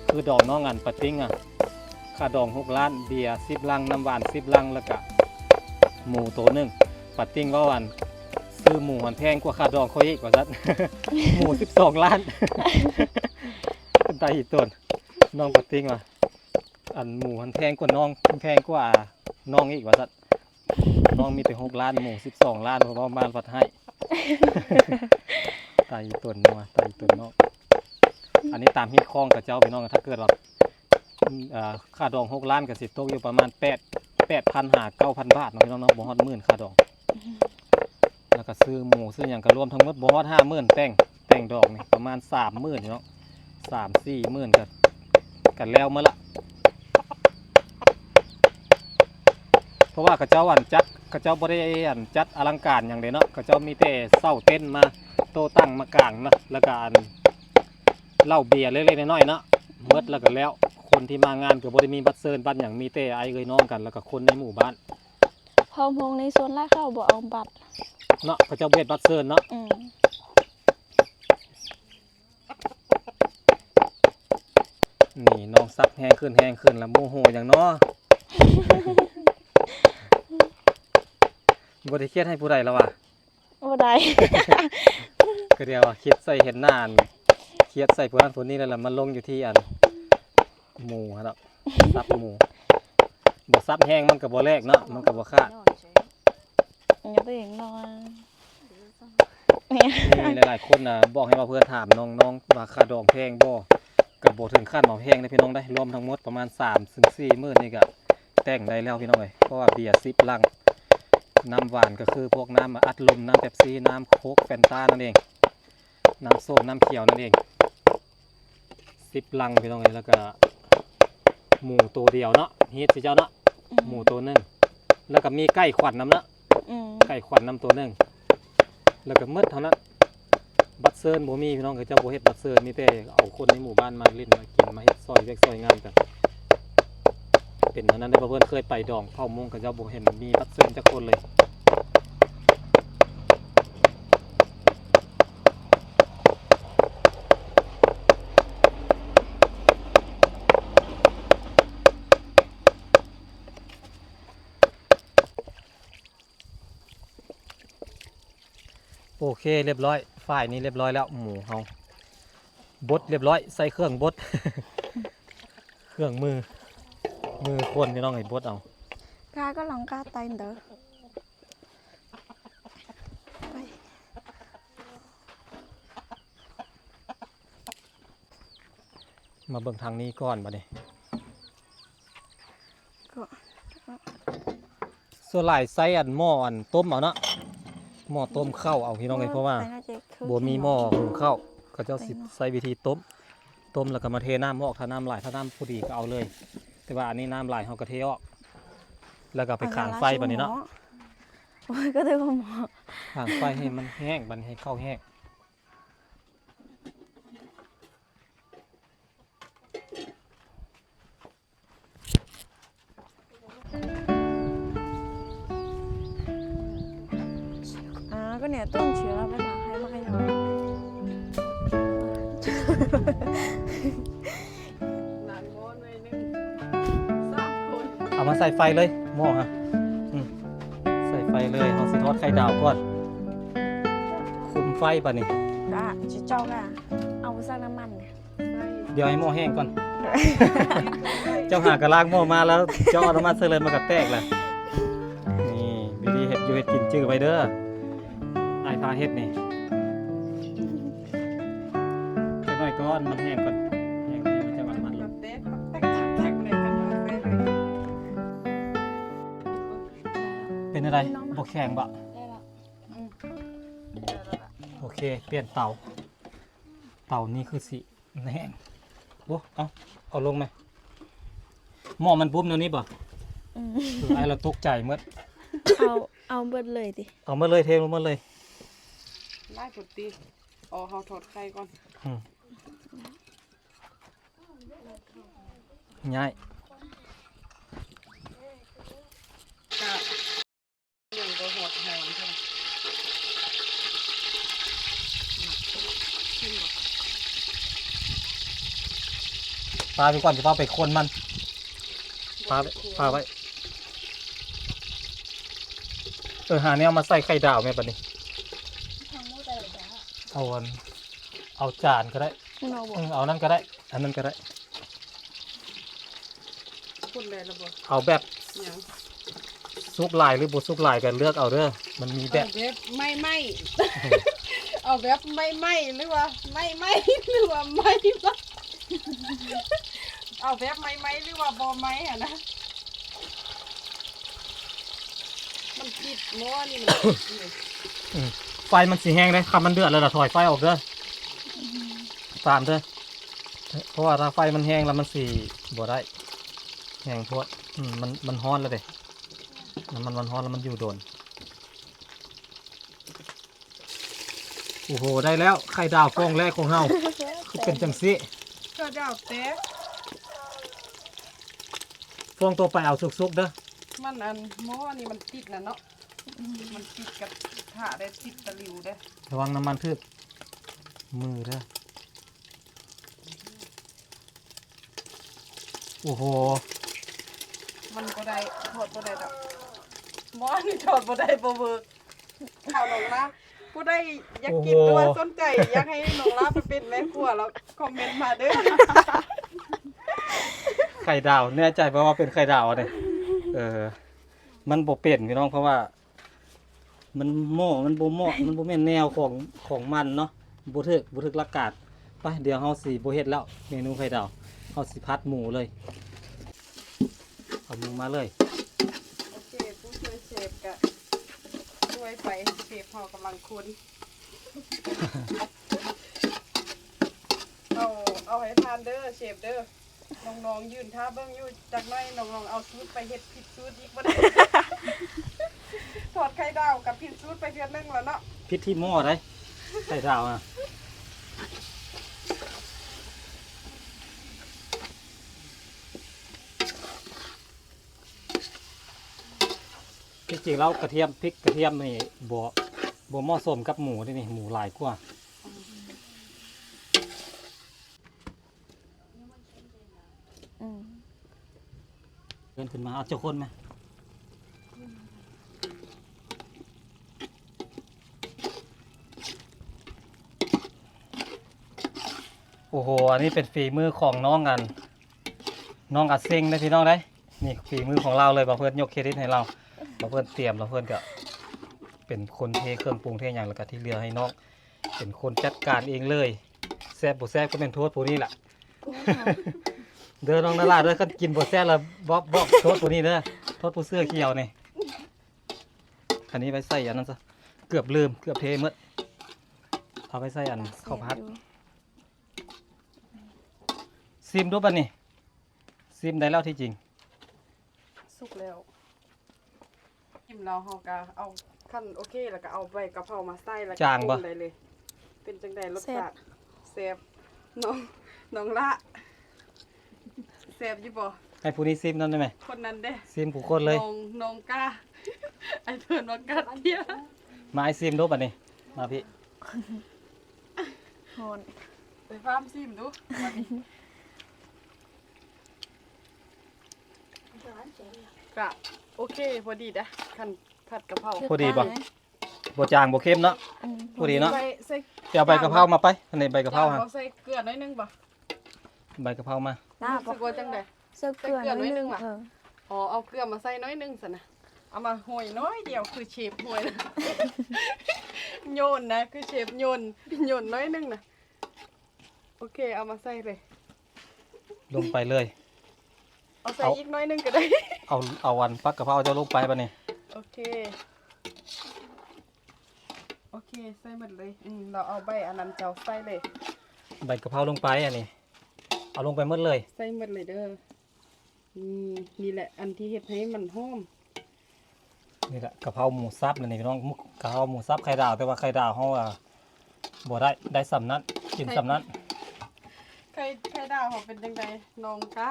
ຄືດອງນ້ອງ ອັນ ປາຕິງ ອ່ະ ຄ່າດອງຫົກລ້ານ ເບຍສິບລັງ ນ້ຳຫວານສິບລັງ ແລ້ວກະໝູໂຕໜຶ່ງ. ປາຕິງເວົ້າ ອັນ ຊື້ໝູຫັ້ນແພງກວ່າຄ່າດອງຂ້ອຍອີກວ່າຊັ້ນ. ໝູສິບສອງລ້ານ. ເປັນຕາອີຕົນ ນ້ອງປາຕິງວ່າ ອັນ ໝູຫັ້ນແພງກວ່ານ້ອງ ແພງກວ່ານ້ອງອີກວ່າຊັ້ນ. ນ້ອງມີແຕ່ຫົກລ້ານ ໝູສິບສອງລ້ານ ເວົ້າມາພັດໃຫ້. ຕາຍອີຕົນເນາະ ຕາຍອີຕົນເນາະ. ອັນນີ້ຕາມຮີດຄອງເຂົາເຈົ້າ ພີ່ນ້ອງ ຖ້າເກີດວ່າ ອືມ ເອີ ຄ່າດອງຫົກລ້ານກະຊິຕົກຢູ່ປະມານແປດ ແປດພັນຫາເກົ້າພັນບາດເນາະ ພີ່ນ້ອງເນາະ ບໍ່ຮອດໝື່ນຄ່າດອງ. ແລ້ວກະຊື້ໝູຊື້ຫຍັງກະລວມທັງໝົດບໍ່ຮອດຫ້າໝື່ນ ແຕ່ງ ແຕ່ງດອກນີ້ປະມານສາມໝື່ນເນາະ ສາມສີ່ໝື່ນກະ ກະແລ້ວໝົດລະ. ເພາະວ່າເຂົາເຈົ້າ ອັນ ຈັດ ເຂົາເຈົ້າບໍ່ໄດ້ ອັນ ຈັດອະລັງການຫຍັງເດ້ເນາະ ເຂົາເຈົ້າມີແຕ່ເຊົ່າເຕັນມາໂຕະຕັ້ງມາກາງເນາະ ແລ້ວກະ ອັນ ເຫຼົ້າເບຍເລັກໆນ້ອຍໆເນາະ ໝົດແລ້ວກະແລ້ວ. ຄົນທີ່ມາງານກະບໍ່ໄດ້ມີບັດເຊີນບັດຫຍັງ ມີແຕ່ອ້າຍເອື້ອຍນ້ອງກັນ ແລ້ວກະຄົນໃນໝູ່ບ້ານ. ເຜົ່າມົ້ງນີ້ສ່ວນຫຼາຍເຂົາບໍ່ເອົາບັດເນາະ ເຂົາເຈົ້າບໍ່ເຮັດບັດເຊີນເນາະ. ອືມ. ນີ້ນ້ອງສັບແຮງຂຶ້ນ ແຮງຂຶ້ນລະ ໂມໂຫຫຍັງເນາະ. ບໍ່ໄດ້ຄຽດໃຫ້ຜູ້ໃດລະຫວາ? ບໍ່ໄດ້. ກະດຽວຄຽດໃສ່ເຫັນໜ້າ ຄຽດໃສ່ຜູ້ນັ້ນຜູ້ນີ້ແລ້ວລະ ມາລົງຢູ່ທີ່ ອັນ ໝູຫັ້ນເນາະ ສັບໝູ. ບໍ່ສັບແຮງມັນກະບໍ່ແຫຼກເນາະ ມັນກະບໍ່ຂາດ. ມີຫຼາຍໆຄົນນະ ບອກໃຫ້ວ່າເພື່ອນຖາມນ້ອງໆວ່າຄ່າດອງແພງບໍ່? ກະບໍ່ເຖິງຂັ້ນວ່າແພງເດ້ພີ່ນ້ອງເດ້ ລວມທັງໝົດປະມານສາມເຖິງສີ່ໝື່ນນີ້ກະແຕ່ງໄດ້ແລ້ວພີ່ນ້ອງເອີຍ. ເພາະວ່າເບຍສິບລັງ ນ້ຳຫວານກະຄືພວກນ້ຳອັດລົມ ນ້ຳເປັບຊີ ນ້ຳໂຄກ ແຟນຕານັ້ນເອງ ນ້ຳສົ້ມ ນ້ຳຂຽວນັ້ນເອງ. ສິບລັງພີ່ນ້ອງເອີຍ ແລ້ວກະໝູໂຕດຽວເນາະ ຮີດຊິເຈົ້າເນາະ. ອືມ. ໝູໂຕໜຶ່ງ ແລ້ວກະມີໄກ່ຂວັນນຳເນາະ. ອືມ. ໄກ່ຂວັນນຳໂຕໜຶ່ງ ແລ້ວກະໝົດເທົ່ານັ້ນ. ບັດເຊີນບໍ່ມີພີ່ນ້ອງ ເຂົາເຈົ້າບໍ່ເຮັດບັດເຊີນ ມີແຕ່ເອົາຄົນໃນໝູ່ບ້ານມາຫຼິ້ນມາກິນ ມາເຮັດຊ່ອຍວຽກຊ່ອຍງານກັນ. ເປັນເທົ່ານັ້ນເດ້ ເພາະເພິ່ນເຄີຍໄປດອງເຜົ່າມົ້ງ ເຂົາເຈົ້າບໍ່ເຫັນມີບັດເຊີນຈັກຄົນເລີຍ. ໂອເຄ ລຽບຮ້ອຍ ຝ້າຍນີ້ລຽບຮ້ອຍແລ້ວ ໝູເຮົາບົດລຽບຮ້ອຍ ໃສ່ເຄື່ອງບົດ ເຄື່ອງມື ມືຄົນພີ່ນ້ອງເອີຍ ບົດເອົາ. ກາກໍລອງກາໄຕເດີ ໄປ. ມາເບິ່ງທາງນີ້ກ່ອນບາດນີ້ ສ່ວນຫຼາຍໃຊ້ອັນໝໍ້ອັນຕົ້ມເອົາເນາະ ໝໍ້ຕົ້ມເຂົ້າເອົາພີ່ນ້ອງເອີຍ ເພາະວ່າບໍ່ມີໝໍ້ຫຸງເຂົ້າ ເຂົາເຈົ້າຊິໃຊ້ວິທີຕົ້ມ ຕົ້ມແລ້ວກໍມາເທນ້ຳອອກ ຖ້ານ້ຳຫຼາຍ ຖ້ານ້ຳພໍດີກໍເອົາເລີຍ ແຕ່ວ່າອັນນີ້ນ້ຳຫຼາຍເຮົາກໍເທອອກ ແລ້ວກໍໄປຂາງໄຟບາດນີ້ເນາະ ໂອ້ຍ ກໍຖືວ່າໝໍ້ ຂາງໄຟໃຫ້ມັນແຫ້ງ ບາດນີ້ໃຫ້ເຂົ້າແຫ້ງ. 啊，跟你冻起来了，把它还卖了。 ເອົາມາໃສ່ໄຟເລີຍ ໝໍ້ຮະ ອືມ ໃສ່ໄຟເລີຍ ເຮົາຊິທອດໄຂ່ດາວກ່ອນ ຄຸມໄຟບາດນີ້ ກະຊິເຈົ້າກະເອົາໃສ່ນ້ຳມັນ ດຽວໃຫ້ໝໍ້ແຫ້ງກ່ອນ ເຈົ້າຫາກະລ້າງໝໍ້ມາແລ້ວ ເຈົ້າເອົານ້ຳມັນໃສ່ເລີຍ ມັນກະແຕກແຫຼະ. ຢູ່ເຮັດກິນຈື່ໄວ້ເດີ ອ້າຍພາເຮັດນີ້ ຈັກໜ້ອຍກ່ອນ ມັນແຫ້ງກ່ອນ ແຫ້ງດີມັນຈະຫວານໆລົງ. ເປັນຈັ່ງໃດ? ບໍ່ແຂງບໍ? ໂອເຄ ປ່ຽນເຕົາ. ເຕົານີ້ຄືຊິ ແຫ້ງ. ໂອ້ ເອົາ ເອົາລົງແມະ. ໝໍ້ມັນບຸ້ມແນວນີ້ບໍ່? ອືມ ເອີ ອ້າຍລາວຕົກໃຈໝົດ. ເອົາ ເອົາເບິດເລີຍຕິ? ເອົາໝົດເລີຍ ເທລົງໝົດເລີຍ. ຫຼາຍໂພດຕິ. ອໍ ເຮົາທອດໄຂ່ກ່ອນ. ອືມ ຍ້າຍ. ຍັງບໍ່ຮອດຫອມເທົ່າໃດ. ປາໄປກ່ອນ ຊິພາໄປຄົນມັນ. ປາໄປ ປາໄປ. ເອີ ຫາແນວມາໃສ່ໄຂ່ດາວແມ່ບັດນີ້. ເອົາອັນ ເອົາຈານກໍໄດ້. ເອີ ເອົານັ້ນກໍໄດ້ ອັນນັ້ນກໍໄດ້. ຄົນໄດ້ລະບໍ່? ເອົາແບບ ຫຍັງ? ສຸກຫຼາຍຫຼືບໍ່ສຸກຫຼາຍກໍເລືອກເອົາເດີ ມັນມີແບບ ເອົາແບບໃໝ່ໆ ເອົາແບບໃໝ່ໆ ຫຼືວ່າໃໝ່ໆ ຫຼືວ່າໃໝ່ ເອົາແບບໃໝ່ໆ ຫຼືວ່າບໍ່ໃໝ່ຫັ້ນນະ. ມັນຕິດໝໍ້ນີ້ ມັນຕິດຢູ່. ອືມ ໄຟມັນຊິແຮງເດ້ ຄັນມັນເດືອດແລ້ວລະຖອຍໄຟອອກເດີ ຕາມເດີ. ເພາະວ່າຖ້າໄຟມັນແຮງແລ້ວມັນຊິບໍ່ໄດ້ ແຮງໂພດ. ອືມ ມັນ ມັນຮ້ອນແລ້ວເດ້ ນ້ຳມັນມັນຮ້ອນແລ້ວມັນຢູ່ດົນ. ໂອ້ໂຫ ໄດ້ແລ້ວ ໄຂ່ດາວຟອງແລກຂອງເຮົາ ຄືເປັນຈັ່ງຊີ້. ໄຂ່ດາວແຕກ. ຟອງຕໍ່ໄປເອົາສຸກໆເດີ. ມັນອັນ ໝໍ້ນີ້ມັນຕິດນະເນາະ ມັນຕິດກັບຖາດໄດ້ ຕິດຕະຫຼິວເດ້. ລະວັງນ້ຳມັນຖືກມືເດີ. ໂອ້ໂຫ ມັນບໍ່ໄດ້ ທອດບໍ່ໄດ້ດອກ ໝໍ້ນີ້ທອດບໍ່ໄດ້ ບໍ່ເວີກ. ເຂົ້າໜອງລາ ຜູ້ໃດຢາກກິນ ໂອ້ໂຫ ຫຼືວ່າສົນໃຈ ຢາກໃຫ້ໜອງລາໄປເປັນແມ່ຄົວລະຄອມເມັນມາເດີ. ໄຂ່ດາວ ແນ່ໃຈບໍ່ວ່າເປັນໄຂ່ດາວອັນນີ້? ເອີ ມັນບໍ່ເປັນພີ່ນ້ອງ ເພາະວ່າ ມັນໝໍ້ມັນບໍ່ເໝາະ ມັນບໍ່ແມ່ນແນວຂອງ ຂອງມັນເນາະ ບໍ່ຖືກ ບໍ່ຖືກຫຼັກການ. ໄປ ດຽວເຮົາຊິບໍ່ເຮັດແລ້ວ ເມນູໄຂ່ດາວ ເຮົາຊິຜັດໝູເລີຍ. ເອົາໝູມາເລີຍ. ໂອເຄ ຜູ້ຊ່ວຍເຊຟກະຊ່ວຍໄປ ເຊຟເຮົາກຳລັງຄົນ. ເອົາ ເອົາໃຫ້ຜ່ານເດີ ເຊຟເດີ. ນ້ອງໆຢືນຖ້າເບິ່ງຢູ່ ຈັກໜ້ອຍນ້ອງໆເອົາສູດໄປເຮັດຜິດສູດອີກບໍ່ໄດ້. ທອດໄຂ່ດາວກໍຜິດສູດໄປເທື່ອໜຶ່ງແລ້ວເນາະ. ຜິດທີ່ໝໍ້ໃດ໋ ໄຂ່ດາວນະ. ທີ່ຈິງແລ້ວກະທຽມ ພິກກະທຽມນີ້ບໍ່ ບໍ່ເໝາະສົມກັບໝູເດ້ນີ້ ໝູຫຼາຍກວ່າ. ອືມ ເດີນຂຶ້ນມາ ເອົາເຈົ້າຄົນມາ. ໂອ້ໂຫ ອັນນີ້ເປັນຝີມືຂອງນ້ອງອັນ ນ້ອງອາເຊັງເດ້ພີ່ນ້ອງເດ້. ນີ້ຝີມືຂອງລາວເລີຍ ບ່າວເພິ່ນຍົກເຄຣດິດໃຫ້ລາວ. ບ່າວເພິ່ນຕຽມ ບ່າວເພິ່ນກະເປັນຄົນເທເຄື່ອງປຸງເທຫຍັງ ແລ້ວກະທີ່ເຫຼືອໃຫ້ນ້ອງເປັນຄົນຈັດການເອງເລີຍ. ແຊບບໍ່ແຊບກໍແມ່ນໂທດຜູ້ນີ້ລະເດີນ້ອງນາລາເດີ. ຄັນກິນບໍ່ແຊບລະບອກ ບອກໂທດຜູ້ນີ້ເດີ ໂທດຜູ້ເສື້ອຂຽວນີ້. ຄັນນີ້ໄວ້ໃສ່ອັນນັ້ນຊະ ເກືອບລືມ ເກືອບເທໝົດ. ເອົາໄວ້ໃສ່ອັນເຂົ້າຜັດ. ຊິມດູບັດນີ້ ຊິມໄດ້ແລ້ວທີ່ຈິງ. ສຸກແລ້ວ. ກິນແລ້ວເຮົາກະເອົາ ຄັນໂອເຄແລ້ວກະເອົາໃບກະເພົາມາໃສ່ ແລ້ວກະ ຈາງບໍ່? ປຸງໄດ້ເລີຍ. ເປັນຈັ່ງໃດລົດຊາດ? ແຊບ. ແຊບ. ນ້ອງ ນ້ອງລະ ແຊບຢູ່ບໍ່? ໃຫ້ຜູ້ນີ້ຊິມນຳໄດ້ໄໝ? ຄົນນັ້ນເດ້ ຊິມຜູ້ຄົນເລີຍ. ນ້ອງ ນ້ອງກ້າ ອ້າຍເພິ່ນວ່າກ້າເຕ້ຍ. ມາ ອ້າຍຊິມດູບັດນີ້ ມາພີ່. ຮ້ອນ. ໄປຟາມຊິມດູ. ກະໂອເຄ ພໍດີເດ້ ຄັນຜັດກະເພົາ. ພໍດີບໍ່? ບໍ່ຈາງບໍ່ເຄັມເນາະ. ອືມ ພໍດີເນາະ. ໄປ ໄປເອົາໃບກະເພົາມາໄປ. ອັນນີ້ໃບກະເພົາຫາ ໃສ່ເກືອໜ້ອຍໜຶ່ງບໍ່? ໃບກະເພົາມາ. ຮູ້ສຶກວ່າຈັ່ງໃດ? ໃສ່ເກືອໜ້ອຍໜຶ່ງຫວາ? ອໍ ເອົາເກືອມາໃສ່ໜ້ອຍໜຶ່ງຊັ້ນນະ. ເອົາມາໂຮຍໜ້ອຍດຽວ ຄືເຊຟໂຮຍນະ ໂຍນນະ ຄືເຊຟໂຍນ ໂຍນໜ້ອຍໜຶ່ງນະ. ໂອເຄ ເອົາມາໃສ່ເລີຍ ລົງໄປເລີຍ. ເອົາໃສ່ ເອົາ ອີກໜ້ອຍໜຶ່ງກໍໄດ້ ເອົາ ເອົາອັນຜັກກະເພົາເຈົ້າລົງໄປບາດນີ້. ໂອເຄ ໂອເຄ ໃສ່ໝົດເລີຍ. ອືມ ລາວເອົາໃບອັນນັ້ນເຈົ້າໃສ່ເລີຍ ໃບກະເພົາລົງໄປ. ອັນນີ້ເອົາລົງໄປໝົດເລີຍ ໃສ່ໝົດເລີຍເດີ. ນີ້ ນີ້ແຫຼະອັນທີ່ເຮັດໃຫ້ມັນຫອມ. ນີ້ແຫຼະກະເພົາໝູສັບນະນີ້ພີ່ນ້ອງ ກະເພົາໝູສັບໄຂ່ດາວ ແຕ່ວ່າໄຂ່ດາວເຮົາ ອາ ບໍ່ໄດ້ ໄດ້ສ່ຳນັ້ນ ກິນສ່ຳນັ້ນ. ໄຂ່ ໄຂ່ດາວເຮົາເປັນຈັ່ງໃດ ນ້ອງກະ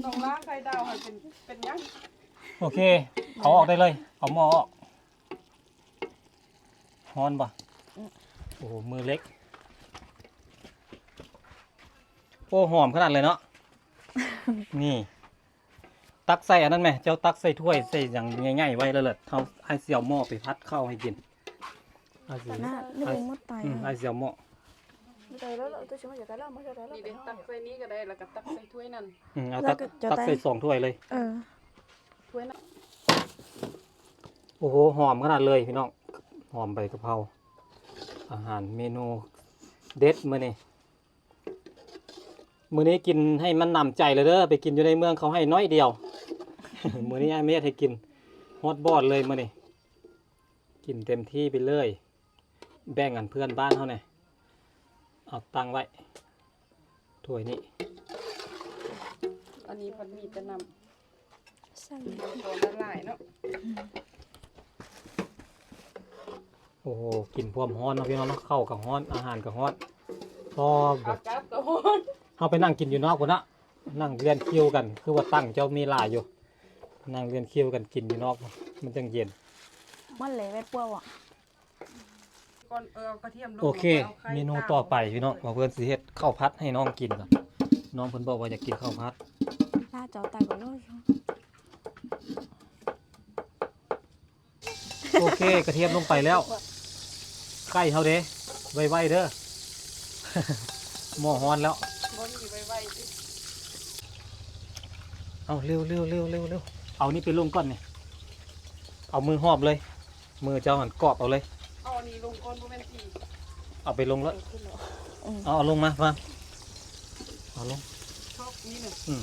ນ້ອງລ້າງໄຂ່ດາວເຮົາເປັນ ເປັນຫຍັງ? ໂອເຄ ເອົາອອກໄດ້ເລີຍ ເອົາໝໍ້ອອກ. ຮ້ອນບໍ່? ອືມ ໂອ້ ມືເລັກ. ໂອ້ ຫອມຂະໜາດເລີຍເນາະ. ນີ້ ຕັກໃສ່ອັນນັ້ນແມ ເຈົ້າຕັກໃສ່ຖ້ວຍໃສ່ຫຍັງໃຫຍ່ໆໄວ້ເລີດ. ເຮົາ ອ້າຍຊິເອົາໝໍ້ໄປຜັດເຂົ້າໃຫ້ກິນ. ອ້າຍຊິ ອືມ ອ້າຍຊິເອົາໝໍ້ ນີ້ເດ້ ຕັກໃສ່ນີ້ກໍໄດ້ ແລ້ວກໍຕັກໃສ່ຖ້ວຍນັ້ນ. ອືມ ເອົາຕັກ ຕັກໃສ່ສອງຖ້ວຍເລີຍ. ເອີ ຖ້ວຍນັ້ນ. ໂອ້ໂຫ ຫອມຂະໜາດເລີຍພີ່ນ້ອງ ຫອມໃບກະເພົາ. ອາຫານເມນູເດັດມື້ນີ້ ມື້ນີ້ກິນໃຫ້ມັນໜຳໃຈເລີຍເດີ ໄປກິນຢູ່ໃນເມືອງເຂົາໃຫ້ໜ້ອຍດຽວ. ມື້ນີ້ອ້າຍມາເຮັດໃຫ້ກິນຮອດບ່ອນເລີຍມື້ນີ້ ກິນເຕັມທີ່ໄປເລີຍ. ແບ່ງອັນເພື່ອນບ້ານເຮົາແດ່ ເອົາຕັ້ງໄວ້ຖ້ວຍນີ້. ອັນນີ້ເພິ່ນມີແຕ່ນ້ຳ ໃສ່ ນ້ຳກໍຫຼາຍເນາະ. ໂອ້ໂຫ ກິນພວມຮ້ອນເນາະພີ່ນ້ອງເນາະ ເຂົ້າກໍຮ້ອນ ອາຫານກໍຮ້ອນ. ພໍ ອາກາດກໍຮ້ອນ ເຮົາໄປນັ່ງກິນຢູ່ນອກພຸ້ນເນາະ ນັ່ງລຽນຄິວກັນ ຄືວ່າຕັ້ງເຈົ້າມີຫຼາຍຢູ່ ນັ່ງລຽນຄິວກັນກິນຢູ່ນອກ ມັນຈັ່ງເຢັນ. ມັນເລແມ່ປົວບໍ່? ກ່ອນ ເອີ ເອົາກະທຽມລົງ ໂອເຄ ແລ້ວກໍເອົາໄຂ່ ເມນູຕໍ່ໄປພີ່ນ້ອງ ວ່າເພິ່ນຊິເຮັດເຂົ້າຜັດໃຫ້ນ້ອງກິນກ່ອນ. ນ້ອງເພິ່ນບອກວ່າຢາກກິນເຂົ້າຜັດ. ໜ້າຈອຕາກໍໂລດ. ໂອເຄ ກະທຽມລົງໄປແລ້ວ. ໄຂ່ເຮົາເດ້ ໄວໆເດີ ໝໍ້ຮ້ອນແລ້ວ. ບໍ່ມີໄວໆຕິ. ເອົາ ເລັວໆໆໆ ເອົານີ້ໄປລົງກ່ອນນີ້ ເອົາມືຫອບເລີຍ. ມືເຈົ້າຫັ້ນກອບເອົາເລີຍ. ເອົາອັນນີ້ລົງກ່ອນ ບໍ່ແມ່ນຕີ ເອົາໄປລົງໂລດ. ເອີ ຂຶ້ນແລ້ວ ອືມ ເອົາ ເອົາລົງມາ ມາ ເອົາລົງ ຊອກນີ້ນະ. ອືມ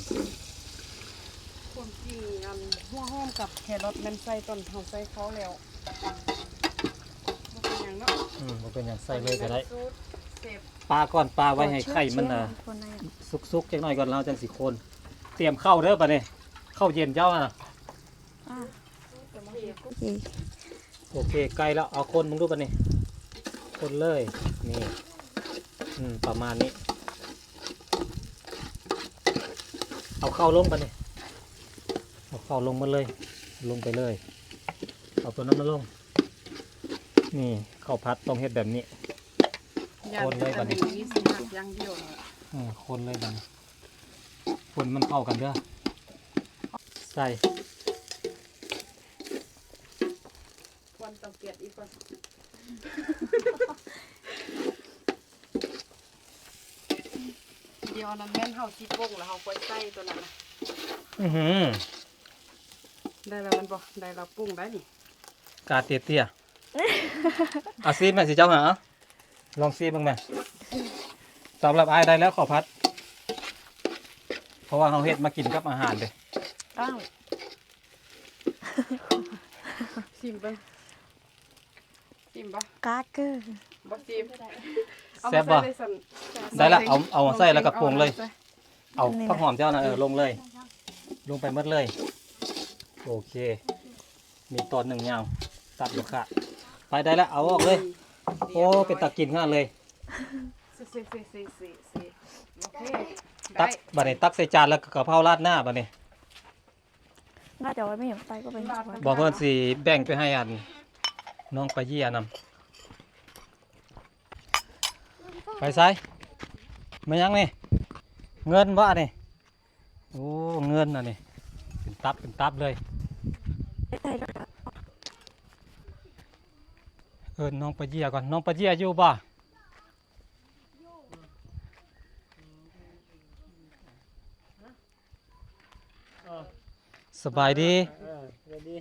ຄວາມຈິງອັນຫົວຫອມກັບແຄຣອດແມ່ນໃສ່ຕອນເຮົາໃສ່ເຂົ້າແລ້ວ ບໍ່ເປັນຫຍັງເນາະ. ອືມ ບໍ່ເປັນຫຍັງ ໃສ່ເລີຍກໍໄດ້. ປາກ່ອນ ປາໄວ້ໃຫ້ໄຂ່ມັນ ສຸກໆຈັກໜ້ອຍກ່ອນ ແລ້ວຈັ່ງຊິຄົນ. ຕຽມເຂົ້າເດີບາດນີ້ ເຂົ້າເຢັນເຈົ້າຫັ້ນນະ. ອ່າ ໂອເຄ ໂອເຄ ໃກ້ແລ້ວ ເອົາຄົນເບິ່ງດູບາດນີ້ ຄົນເລີຍ ນີ້ ອືມ ປະມານນີ້ ເອົາເຂົ້າລົງບາດນີ້ ເອົາເຂົ້າລົງໝົດເລີຍ ລົງໄປເລີຍ ເອົາຕົວນັ້ນມາລົງ. ນີ້ ເຂົ້າຜັດຕ້ອງເຮັດແບບນີ້ ຄົນເລີຍບາດນີ້ ເອີ ຄົນເລີຍບາດນີ້. ຄົນມັນເຂົ້າກັນເດີ ໃສ່ ຄວັນເຕົາແກັສອີກກ່ອນ ດຽວນັ້ນແມ່ນເຮົາຊິປຸງແລ້ວເຮົາຄ່ອຍໃສ່ຕົວນັ້ນນະ. ອືຫື ໄດ້ແລ້ວແມ່ນບໍ່? ໄດ້ແລ້ວ ປຸງໄດ້ນີ້ ກາເຕຍໆ ອາຊີບແມ່ນຊິເຈົ້າຫາ ລອງຊີມເບິ່ງແມ. ສຳລັບອ້າຍໄດ້ແລ້ວເຂົ້າຜັດ ເພາະວ່າເຮົາເຮັດມາກິນກັບອາຫານເດ້. ອ້າວ ຊີມເບິ່ງ ຊີມບໍ່? ກາເກີ ບໍ່ຊີມ ເອົາມາໃສ່ເລີຍຊັ້ນ. ແຊບບໍ່? ໄດ້ລະ ເອົາ ເອົາມາໃສ່ແລ້ວກໍປຸງເລີຍ. ເອົາ ນີ້ນະ ຜັກຫອມເຈົ້ານະ ເອີ ລົງເລີຍ ລົງໄປໝົດເລີຍ. ໂອເຄ ມີຕອນໜຶ່ງຍາວ ຕັດບໍ່ຂາດ. ໄປ ໄດ້ລະ ເອົາອອກເລີຍ. ໂອ້ ເປັນຕາກິນຂະໜາດເລີຍ. ຕັກ ບາດນີ້ຕັກໃສ່ຈານ ແລ້ວກໍກະເພົາລາດໜ້າບາດນີ້. ໜ້າຈະໄວ້ໄປຫຍັງ ໄປກໍໄປ. ບໍ່ ເພິ່ນຊິແບ່ງໄປໃຫ້ອັນ ນ້ອງປາເຢ້ຍນຳ. ໄປໃສ? ແມ່ນຫຍັງນີ້? ເງິນບໍ່ອັນນີ້? ໂອ້ ເງິນອັນນີ້ ເປັນຕັບເປັນຕັບເລີຍ. ເອີ້ນນ້ອງປາເຢ້ຍກ່ອນ. ນ້ອງປາເຢ້ຍຢູ່ບໍ່? ເອີ ສະບາຍດີ ເອີ ສະບາຍດີ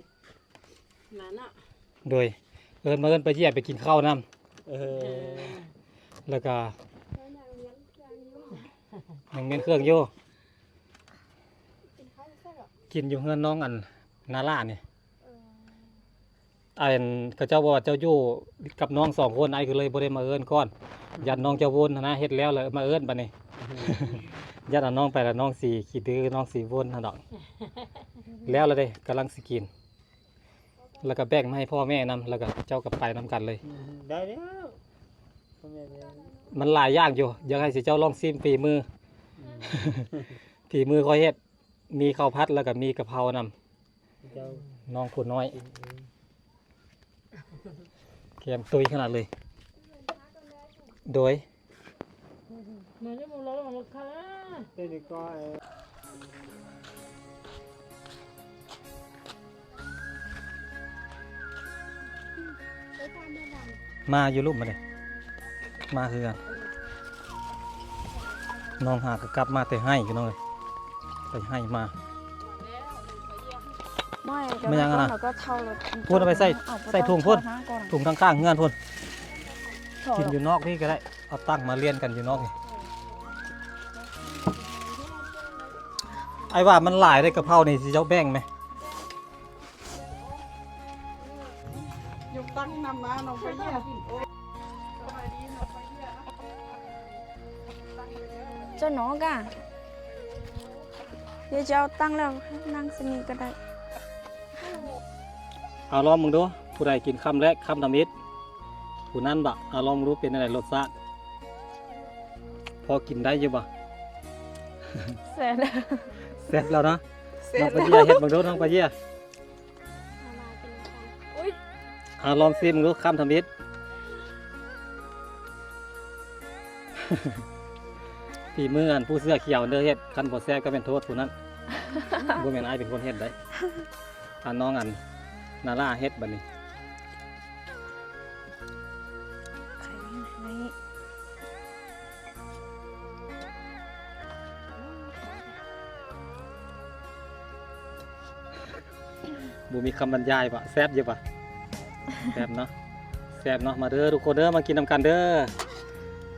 ມາເນາະ ໂດຍ ເອີ້ນ ມາເອີ້ນໄປຢ້ຽມໄປກິນເຂົ້ານຳ ເອີ ແລ້ວກະ ຍັງແມ່ນເຄື່ອງຢູ່ ກິນຢູ່ເຮືອນນ້ອງອັນນາລານີ້ ເອີ ອັນເຂົາເຈົ້າບອກວ່າເຈົ້າຢູ່ກັບນ້ອງສອງຄົນ ອ້າຍກໍເລີຍບໍ່ໄດ້ມາເອີ້ນກ່ອນ ຢ້ານນ້ອງເຈົ້າວົນຫັ້ນນະ ເຮັດແລ້ວລະມາເອີ້ນບັດນີ້ ຢ້ານເອົານ້ອງໄປລະນ້ອງຊິຂີ້ດື້ ນ້ອງຊິວົນຫັ້ນດອກ ແລ້ວລະເດ້ ກຳລັງຊິກິນ ແລ້ວກໍແບ່ງມາໃຫ້ພໍ່ແມ່ນຳ ແລ້ວກໍເຈົ້າກໍໄປນຳກັນເລີຍ ໄດ້ແລ້ວ ພໍ່ແມ່ ມັນຫຼາຍຢ່າງຢູ່ ຢາກໃຫ້ເຈົ້າລອງຊີມຝີມື ອືມ ຝີມືຂ້ອຍເຮັດ ມີເຂົ້າຜັດ ແລ້ວກໍມີກະເພົານຳ ເຈົ້າ ນ້ອງຜູ້ນ້ອຍ ອືມ ແກ້ມຕຸ້ຍຂະໜາດເລີຍ ໂດຍ ມາຢູ່ລຸ່ມມາເດ້ ມາຄືກັນ ນ້ອງຫາກໍກັບມາແຕ່ໄຮ່ ພີ່ນ້ອງເອີຍ ໄປໄຮ່ມາ ມາຫຍັງຫັ້ນນະ ພຸ້ນເອົາໄປໃສ່ ໃສ່ຖົງພຸ້ນ ຖົງຂ້າງໆເຮືອນພຸ້ນ ກິນຢູ່ນອກພີ້ກໍໄດ້ ເອົາຕັ້ງມາລຽນກັນຢູ່ນອກນີ້ ອ້າຍວ່າມັນຫຼາຍເດ້ ກະເພົານີ້ ຊິເຈົ້າແບ່ງແມ ຍົກຕັ້ງນຳມາ ນ້ອງໄປເຢ້ຍ ໂອ້ ສະບາຍດີ ນ້ອງໄປເຢ້ຍ ເຈົ້ານ້ອງກະ ດຽວເຈົ້າຕັ້ງແລ້ວນັ່ງຊິນີ້ກໍໄດ້ ເອົາລອງເບິ່ງດູ ຜູ້ໃດກິນຄຳແລກຄຳທຳອິດ ຜູ້ນັ້ນບະ ເອົາລອງເບິ່ງດູເປັນແນວໃດລົດຊາດ ພໍກິນໄດ້ຢູ່ບໍ່ ແຊບ ແຊບແລ້ວເນາະ ແຊບ ນ້ອງປາເຢ້ຍເຮັດເບິ່ງດູ ນ້ອງປາເຢ້ຍ ອຸ້ຍ ເອົາລອງຊີມເບິ່ງດູ ຄຳທຳອິດ ຝີມືອັນຜູ້ເສື້ອຂຽວເດີເຮັດ ຄັນບໍ່ແຊບກໍແມ່ນໂທດຜູ້ນັ້ນ ບໍ່ແມ່ນອ້າຍເປັນຄົນເຮັດໄດ໋ ອັນນ້ອງອັນນາລາເຮັດບັດນີ້ ໄຂ່ໃຫ້ ບໍ່ມີຄຳບັນຍາຍປະ ແຊບຢູ່ປະ ແຊບເນາະ ແຊບເນາະ ມາເດີທຸກຄົນເດີ ມາກິນນຳກັນເດີ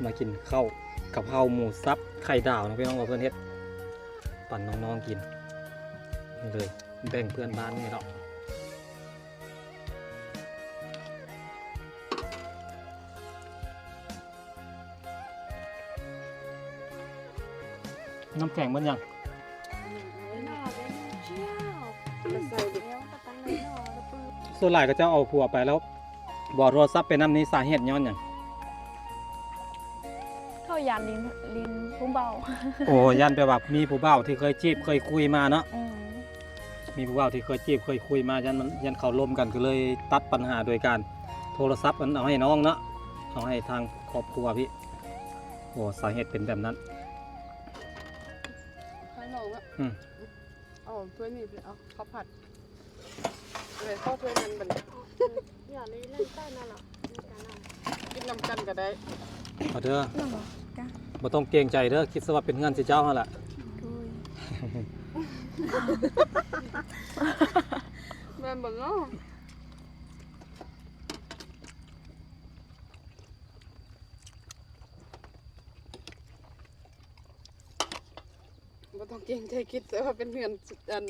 ມາກິນເຂົ້າກະເພົາໝູສັບໄຂ່ດາວເນາະ ພີ່ນ້ອງ ວ່າເພິ່ນເຮັດປັນນ້ອງໆກິນ ນີ້ເລີຍ ແບ່ງເພື່ອນບ້ານນີ້ເນາະ. ນ້ຳແຂງເບິດຍັງ? ສ່ວນຫຼາຍເຂົາເຈົ້າເອົາຜົວໄປແລ້ວບໍ່ເອົາໂທລະສັບໄປນຳນີ້ ສາເຫດຍ້ອນຫຍັງ? ເຂົາຢ້ານຫຼິ້ນ ຫຼິ້ນຜູ້ບ່າວ. ໂອ້ ຢ້ານແບບວ່າມີຜູ້ບ່າວທີ່ເຄີຍຈີບເຄີຍຄຸຍມາເນາະ. ອືມ ມີຜູ້ບ່າວທີ່ເຄີຍຈີບເຄີຍຄຸຍມາ ຢ້ານມັນ ຢ້ານເຂົາລົມກັນ ກໍເລີຍຕັດປັນຫາໂດຍການໂທລະສັບ ອັນ ເອົາໃຫ້ນ້ອງເນາະ ເອົາໃຫ້ທາງຄອບຄົວພີ້. ໂອ້ ສາເຫດເປັນແບບນັ້ນ. ໃຫ້ນ້ອງອະ ອືມ ເອົາຖ້ວຍນີ້ໄປ ເອົາເຂົ້າຜັດ ເອົາຖ້ວຍນັ້ນບັດນີ້ ຢ່າເລີຍ ເລື່ອງໃຕ້ນັ້ນລະ ກິນນຳກັນກໍໄດ້ ເອົາເດີ ບໍ່ຕ້ອງເກງໃຈເດີ ຄິດຊະວ່າເປັນເຮືອນເຈົ້າຫັ້ນລະ. ໂດຍ ແມ່ນບໍ່ເນາະ? ບໍ່ຕ້ອງເກງໃຈ ຄິດຊະວ່າເປັນເຮືອນ ອັນ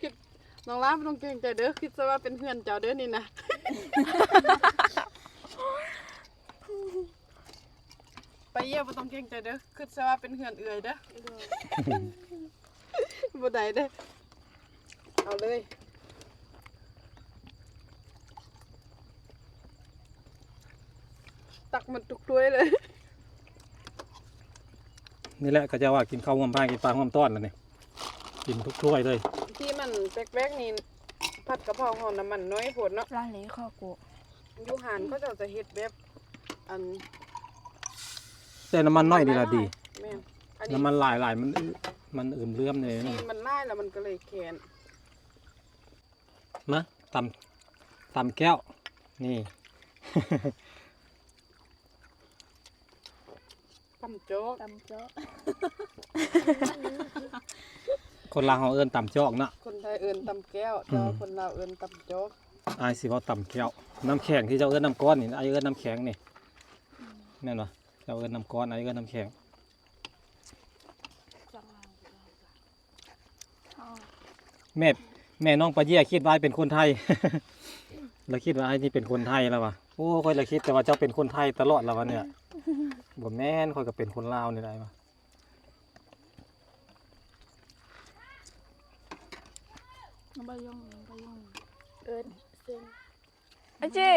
ຄິດ ນ້ອງຫຼ້າ ບໍ່ຕ້ອງເກງໃຈເດີ ຄິດຊະວ່າເປັນເຮືອນເຈົ້າເດີນີ້ນະ. ປາເຢ້ຍ ບໍ່ຕ້ອງເກງໃຈເດີ ຄິດຊະວ່າເປັນເຮືອນເອື້ອຍເດີ. ບໍ່ໄດ້ເດ້ ເອົາເລີຍ ຕັກມັນທຸກຖ້ວຍເລີຍ. ນີ້ແຫຼະ ເຂົາເຈົ້າວ່າກິນເຂົ້າຮ່ວມພາ ກິນປາຮ່ວມຕ້ອນລະນີ້ ກິນທຸກຖ້ວຍເລີຍ. ທີ່ມັນແປກໆນີ້ ຜັດກະເພົາເຮົານ້ຳມັນໜ້ອຍໂພດເນາະ ລາເລເຂົ້າໂກ. ຢູ່ຮ້ານເຂົາເຈົ້າຈະເຮັດແບບ ອັນ ແຕ່ນ້ຳມັນໜ້ອຍນີ້ລະດີ. ແມ່ນ ອັນນີ້ນ້ຳມັນຫຼາຍໆ ມັນ ມັນອຶມເຫຼື້ອມແດ່. ມັນຫຼາຍແລ້ວມັນກໍເລີຍແຂນ. ມາ ຕຳ ຕຳແກ້ວ ນີ້ ຕຳໂຈະ ຕຳໂຈະ. ຄົນລາວເຮົາເອີ້ນຕຳຈອກເນາະ ຄົນໄທເອີ້ນຕຳແກ້ວ ອືມ ແຕ່ວ່າຄົນລາວເອີ້ນຕຳຈອກ. ອ້າຍຊິເວົ້າຕຳແກ້ວ ນ້ຳແຂງທີ່ເຈົ້າເອີ້ນນ້ຳກ້ອນນີ້ ອ້າຍເອີ້ນນ້ຳແຂງນີ້ ແມ່ນບໍ່? ເຈົ້າເອີ້ນນ້ຳກ້ອນ ອ້າຍເອີ້ນນ້ຳແຂງ. ແມ່ ແມ່ນ້ອງປາເຢ້ຍຄິດວ່າອ້າຍເປັນຄົນໄທ ລາວຄິດວ່າອ້າຍນີ້ເປັນຄົນໄທລາວວ່າ. ໂອ້ ຂ້ອຍລະຄິດແຕ່ວ່າເຈົ້າເປັນຄົນໄທຕະຫຼອດລາວວ່ານີ້. ບໍ່ແມ່ນ ຂ້ອຍກໍເປັນຄົນລາວນີ້ແຫຼະວ່າ. ປາຍົງ ປາຍົງ ເອີ້ນເຊິ່ງ ອາຈີ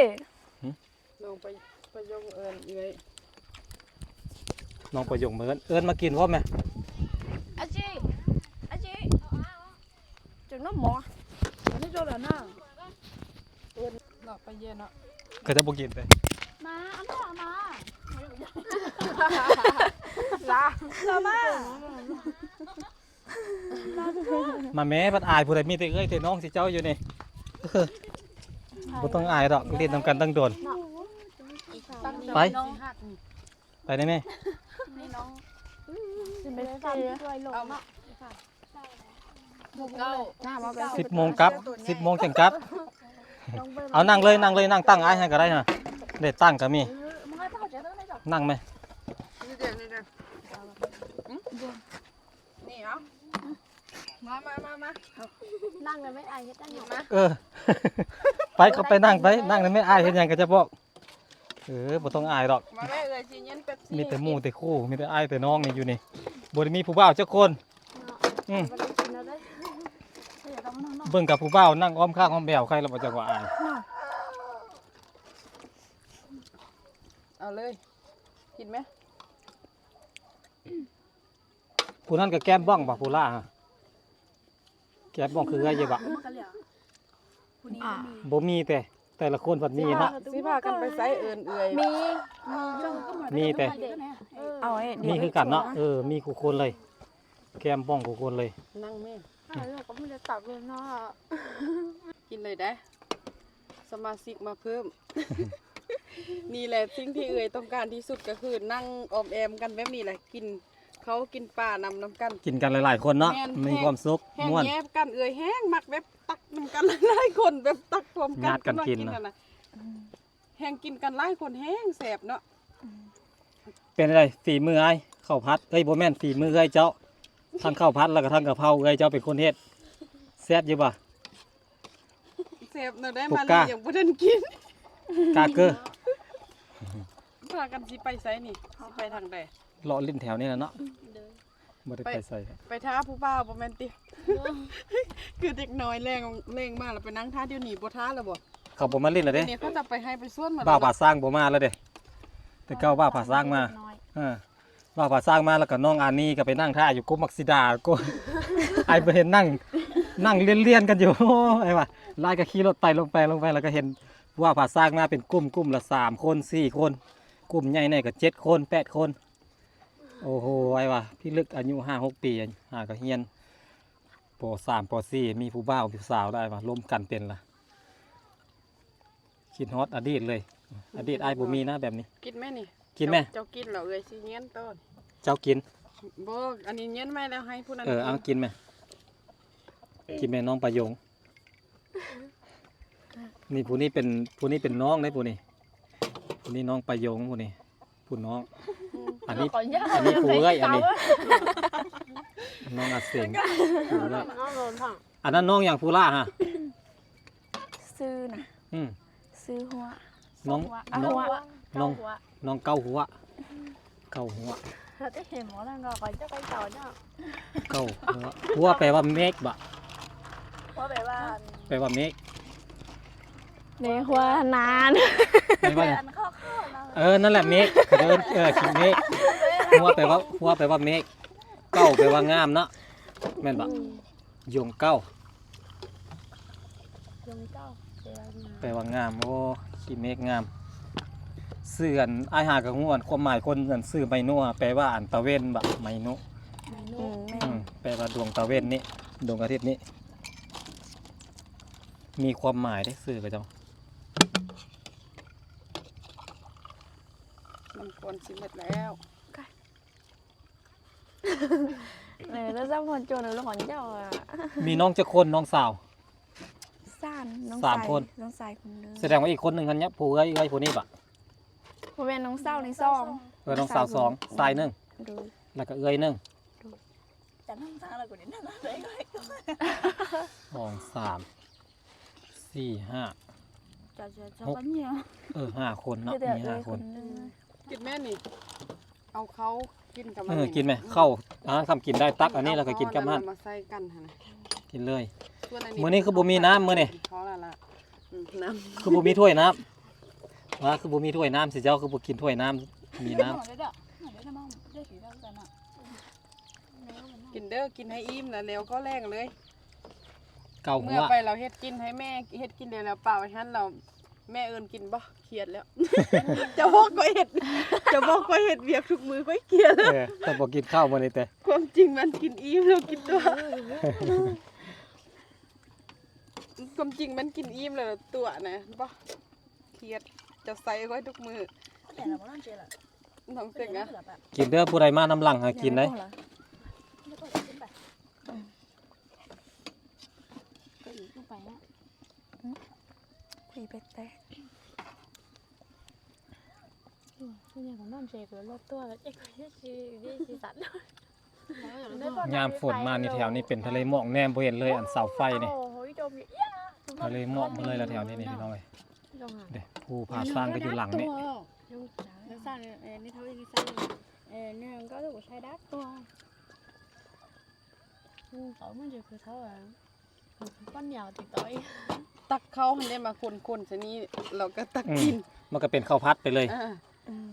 ຫຶ? ນ້ອງປາ ປາຍົງເອີ້ນເອື້ອຍ ນ້ອງປາຍົງມາເອີ້ນ ເອີ້ນມາກິນພ້ອມແມ. ອາຈີ ອາຈີ ເຈົ້ານ້ຳໝໍ ອັນນີ້ໂດນແລ້ວນະ ເອີ້ນນອກໄປເຢັນເນາະ ເຂົາຈະບໍ່ກິນເດ້. ມາ ອາມາ ອາມາ ລາ ລາມາ. ມາແມ້ ບັດອາຍຜູ້ໃດ ມີແຕ່ເອື້ອຍແຕ່ນ້ອງຊິເຈົ້າຢູ່ນີ້. ບໍ່ຕ້ອງອາຍດອກ ຫຼິ້ນນຳກັນຕັ້ງດົນ. ໄປ ໄປໄດ້ແມ່. ສິບໂມງກັບ ສິບໂມງຈັ່ງກັບ. ເອົາ ນັ່ງເລີຍ ນັ່ງເລີຍ ນັ່ງຕັ້ງອ້າຍໃຫ້ກໍໄດ້ນະ ເດ້ ຕັ້ງກໍມີ. ນັ່ງແມ່. ນີ້ເອົາ ມາ ມາ ມາ ມາ ນັ່ງແລ້ວແມ່ອາຍເຮັດຫຍັງ ມາ ເອີ ໄປ ເຂົ້າໄປນັ່ງໄປ ນັ່ງແລ້ວແມ່ອາຍເຮັດຫຍັງກໍຈະບອກ. ເອີ ບໍ່ຕ້ອງອາຍດອກ ມາແມ່ ເອື້ອຍຊິເຢັນເປັບຊີ ມີແຕ່ໝູ່ແຕ່ຄູ່ ມີແຕ່ອ້າຍແຕ່ນ້ອງນີ້ຢູ່ນີ້ ບໍ່ໄດ້ມີຜູ້ບ່າວຈັກຄົນ. ອືມ ບໍ່ໄດ້ກິນແລ້ວເດ້ ເບິ່ງກັບຜູ້ບ່າວນັ່ງອ້ອມຂ້າງອ້ອມແບວ ໃຄລະບໍ່ຈັກວ່າອາຍ. ເອົາເລີຍ ກິນແມ. ຜູ້ນັ້ນກໍແກ້ມບ້ອງບໍ່ ຜູ້ຫຼ້າ ແກ້ມບ້ອງຄືເອື້ອຍຢູ່ບໍ່? ບໍ່ມີແຕ່ ແຕ່ລະຄົນພັດມີເນາະ. ຊິພາກັນໄປໃສເອີ້ນເອື້ອຍ? ມີ ມີແຕ່ ເອົາ ມີຄືກັນເນາະ. ເອີ ມີຄູ່ຄົນເລີຍ ແກ້ມບ້ອງຄູ່ຄົນເລີຍ. ນັ່ງແມ່ ເຮົາກໍມີແຕ່ຕັບເລີຍເນາະ. ກິນເລີຍເດ້ ສະມາຊິກມາເພີ່ມ. ນີ້ແຫຼະສິ່ງທີ່ເອື້ອຍຕ້ອງການທີ່ສຸດ ກໍຄືນັ່ງອ້ອມແອ້ມກັນແບບນີ້ແຫຼະ ກິນເຂົ້າກິນປານຳ ນຳກັນ ກິນກັນຫຼາຍໆຄົນເນາະ. ແມ່ນ ມີຄວາມສຸກ ແຮ່ງ ມ່ວນ ແຍ່ງກັນ. ເອື້ອຍແຮ່ງມັກແບບຕັກນຳກັນຫຼາຍໆຄົນ ແບບຕັກພ້ອມກັນ ຍາດກັນກິນນະ ແຮ່ງກິນກັນຫຼາຍຄົນແຮ່ງແຊບເນາະ. ເປັນໃດ ຝີມືອ້າຍ ເຂົ້າຜັດ ເອີຍ ບໍ່ແມ່ນ ຝີມືເອື້ອຍເຈົ້າ ທັງເຂົ້າຜັດ ແລ້ວກໍທັງກະເພົາ ເອື້ອຍເຈົ້າເປັນຄົນເຮັດ ແຊບຢູ່ບໍ່? ແຊບເນາະ ໄດ້ມາລີຍັງບໍ່ທັນກິນ ກາເກີ. ພາກັນຊິໄປໃສນີ້? ຊິໄປທາງໃດ? ເລາະຫຼິ້ນແຖວນີ້ແຫຼະເນາະ. ບໍ່ໄດ້ໄປໃສ ໄປຖ້າຜູ້ບ່າວບໍ່ແມ່ນຕິ? ຄືເດັກນ້ອຍແລ່ນ ແລ່ນມາແລ້ວໄປນັ່ງຖ້າ ດຽວນີ້ບໍ່ຖ້າແລ້ວບໍ່? ເຂົາບໍ່ມາຫຼິ້ນແລ້ວເດ້ ດຽວນີ້ເຂົາຈະໄປໄຮ່ໄປສວນໝົດ. ບ່າວຜາຊ້າງບໍ່ມາແລ້ວເດ້ ແຕ່ເກົ່າບ່າວຜາຊ້າງມາ. ເອີ ບ່າວຜາຊ້າງມາ ແລ້ວກໍນ້ອງອານີກໍໄປນັ່ງຖ້າຢູ່ກົກໝາກສີດາ. ກໍ ອ້າຍບໍ່ເຫັນນັ່ງ ນັ່ງລຽນໆກັນຢູ່. ໂອ້ ອ້າຍວ່າ ຫຼາຍກໍຂີ່ລົດໄປ ລົງໄປ ລົງໄປ ແລ້ວກໍເຫັນບ່າວຜາຊ້າງມາເປັນກຸ່ມ ກຸ່ມລະສາມຄົນ ສີ່ຄົນ ກຸ່ມໃຫຍ່ແດ່ກໍເຈັດຄົນ ແປດຄົນ. ໂອ້ໂຫ ອ້າຍວ່າ ພິລຶກອາຍຸຫ້າຫົກປີ ຫາກໍຮຽນ ປໍສາມ ປໍສີ່ ມີຜູ້ບ່າວຜູ້ສາວແລ້ວ ອ້າຍວ່າ ລົມກັນເປັນລະ. ຄິດຮອດອະດີດເລີຍ ອະດີດອ້າຍບໍ່ມີນະແບບນີ້. ກິນແມ່ນີ້ ກິນແມ່ ເຈົ້າ ເຈົ້າກິນແລ້ວເອື້ອຍຊິເຢັນຕໍ່. ເຈົ້າກິນ ບໍ່ ອັນນີ້ເຢັນໄວ້ແລ້ວໃຫ້ຜູ້ນັ້ນ. ເອີ ເອົາ ກິນແມ່ ກິນແມ່ ນ້ອງປາຍົງ. ນີ້ ຜູ້ນີ້ເປັນ ຜູ້ນີ້ເປັນນ້ອງເດ້ ຜູ້ນີ້ ຜູ້ນີ້ນ້ອງປາຍົງ ຜູ້ນີ້ ຜູ້ນ້ອງ. ອັນນີ້ ອັນນີ້ຜູ້ເອື້ອຍ ອັນນີ້ນ້ອງອາເສັງ ຜູ້ເອື້ອຍ. ອັນນັ້ນນ້ອງຫຍັງ ຜູ້ຫຼ້າຫະ? ຊື່ນະ ອືມ ຊື່ຫົວ ນ້ອງ ນ້ອງ ນ້ອງເກົ້າຫົວ ເກົ້າຫົວ. ເຈົ້າເຫັນບໍ່ ນັ້ນກໍຂ້ອຍຈະໄປເຈົ້າເນາະ. ເກົ້າຫົວ ຫົວແປວ່າເມກບໍ? ຫົວແປວ່າ ແປວ່າເມກ ໃນຫົວນານ ແມ່ນບໍ່? ອັນຂາວໆນະ ເອີ ນັ້ນແຫຼະເມກ ເຂົາເອີ້ນ ເອີ ກິນເມກ. ຫົວແປວ່າ ຫົວແປວ່າເມກ ເກົ້າແປວ່າງາມເນາະ ແມ່ນບໍ່? ຢົງເກົ້າ ຢົງເກົ້າ ແປວ່າງາມ ແປວ່າງາມ. ໂອ້ ຂີ້ເມກງາມ. ຊື່ ອັນ ອ້າຍຫາກໍຮູ້ ອັນ ຄວາມໝາຍຄົນ ອັນ ຊື່ໄມໂນ ແປວ່າ ອັນ ຕາເວັນບໍ? ໄມໂນ ໄມໂນ ອືມ ແມ່ນ ອືມ ແປວ່າດວງຕາເວັນນີ້ ດວງອາທິດນີ້ ມີຄວາມໝາຍເດ້ ຊື່ເຂົາເຈົ້າ. ມັນຄວນຊິໝົດແລ້ວ. ເອີ ແລ້ວຊ້ຳຄົນຈົນເອີ ຂອງເຈົ້າອະ. ມີນ້ອງຈັກຄົນ ນ້ອງສາວ? ສາມ ນ້ອງ ສາມ ຊາຍ ຄົນ ນ້ອງຊາຍຄົນໜຶ່ງ. ສະແດງວ່າອີກຄົນໜຶ່ງຫັ້ນເນຍ ຜູ້ເອື້ອຍ ເອື້ອຍຜູ້ນີ້ບະ? ບໍ່ແມ່ນ ນ້ອງສາວນີ້ສອງ. ເອີ ນ້ອງສາວສອງ ຊາຍໜຶ່ງ. ໂດຍ. ແລ້ວກໍເອື້ອຍໜຶ່ງ. ໂດຍ. ສອງ ສາມ ສີ່ ຫ້າ ຫົກ ເອີ ຫ້າຄົນເນາະ ມີຫ້າຄົນ. ກິນແມ່ນີ້ ເອົາເຂົ້າກິນກັບ ເອີ ກິນແມ່ ເຂົ້າ ອ່າ ຄຳກິນໄດ້ ຕັກອັນນີ້ແລ້ວກໍກິນກັບຫັ້ນ ມາໃສ່ກັນຫັ້ນນະ ກິນເລີຍ. ມື້ນີ້ຄືບໍ່ມີນ້ຳ ມື້ນີ້ ພໍແລ້ວລະ ອືມ ນ້ຳ ຄືບໍ່ມີຖ້ວຍນ້ຳ ວ່າຄືບໍ່ມີຖ້ວຍນ້ຳ ຊິເຈົ້າຄືບໍ່ກິນຖ້ວຍນ້ຳ ມີນ້ຳ. ກິນເດີ ກິນໃຫ້ອີ່ມນະ ແລ້ວກໍແລງເລີຍ ເກົາຫົວ. ເມື່ອໄປລາວເຮັດກິນໃຫ້ແມ່ ເຮັດກິນແລ້ວ ແລ້ວປະໄວ້ຫັ້ນ ແລ້ວແມ່ເອີ້ນກິນບໍ່? ຄຽດແລ້ວ ຈະບອກຂ້ອຍເຮັດ ຈະບອກຂ້ອຍເຮັດວຽກທຸກມື້ ຂ້ອຍຄຽດແລ້ວ. ເອີ ຂ້ອຍບໍ່ກິນເຂົ້າມື້ນີ້ແຕ່ ຄວາມຈິງມັນກິນອີ່ມແລ້ວກິນຕົວະ ຄວາມຈິງມັນກິນອີ່ມແລ້ວຕົວະນະ ບໍ່ ຄຽດ ເຈົ້າໃສ່ຂ້ອຍທຸກມື້ ນ້ອງເສັງອະ. ກິນເດີ ຜູ້ໃດມານຳຫຼັງຫາກິນໄດ໋. ຍາມຝົນມານີ້ແຖວນີ້ເປັນທະເລໝອກ ແນມບໍ່ເຫັນເລີຍ ອັນເສົາໄຟນີ້ ທະເລໝອກໝົດເລີຍລະແຖວນີ້ ນີ້ພີ່ນ້ອງເອີຍ. ເດ້ ພູຜາຊ້າງກໍຢູ່ຫຼັງນີ້ ຕັກເຂົ້າຫັ້ນເດ້ ມາຄົນໆໃສ່ນີ້ ແລ້ວກໍຕັກກິນ ມັນກໍເປັນເຂົ້າຜັດໄປເລີຍ.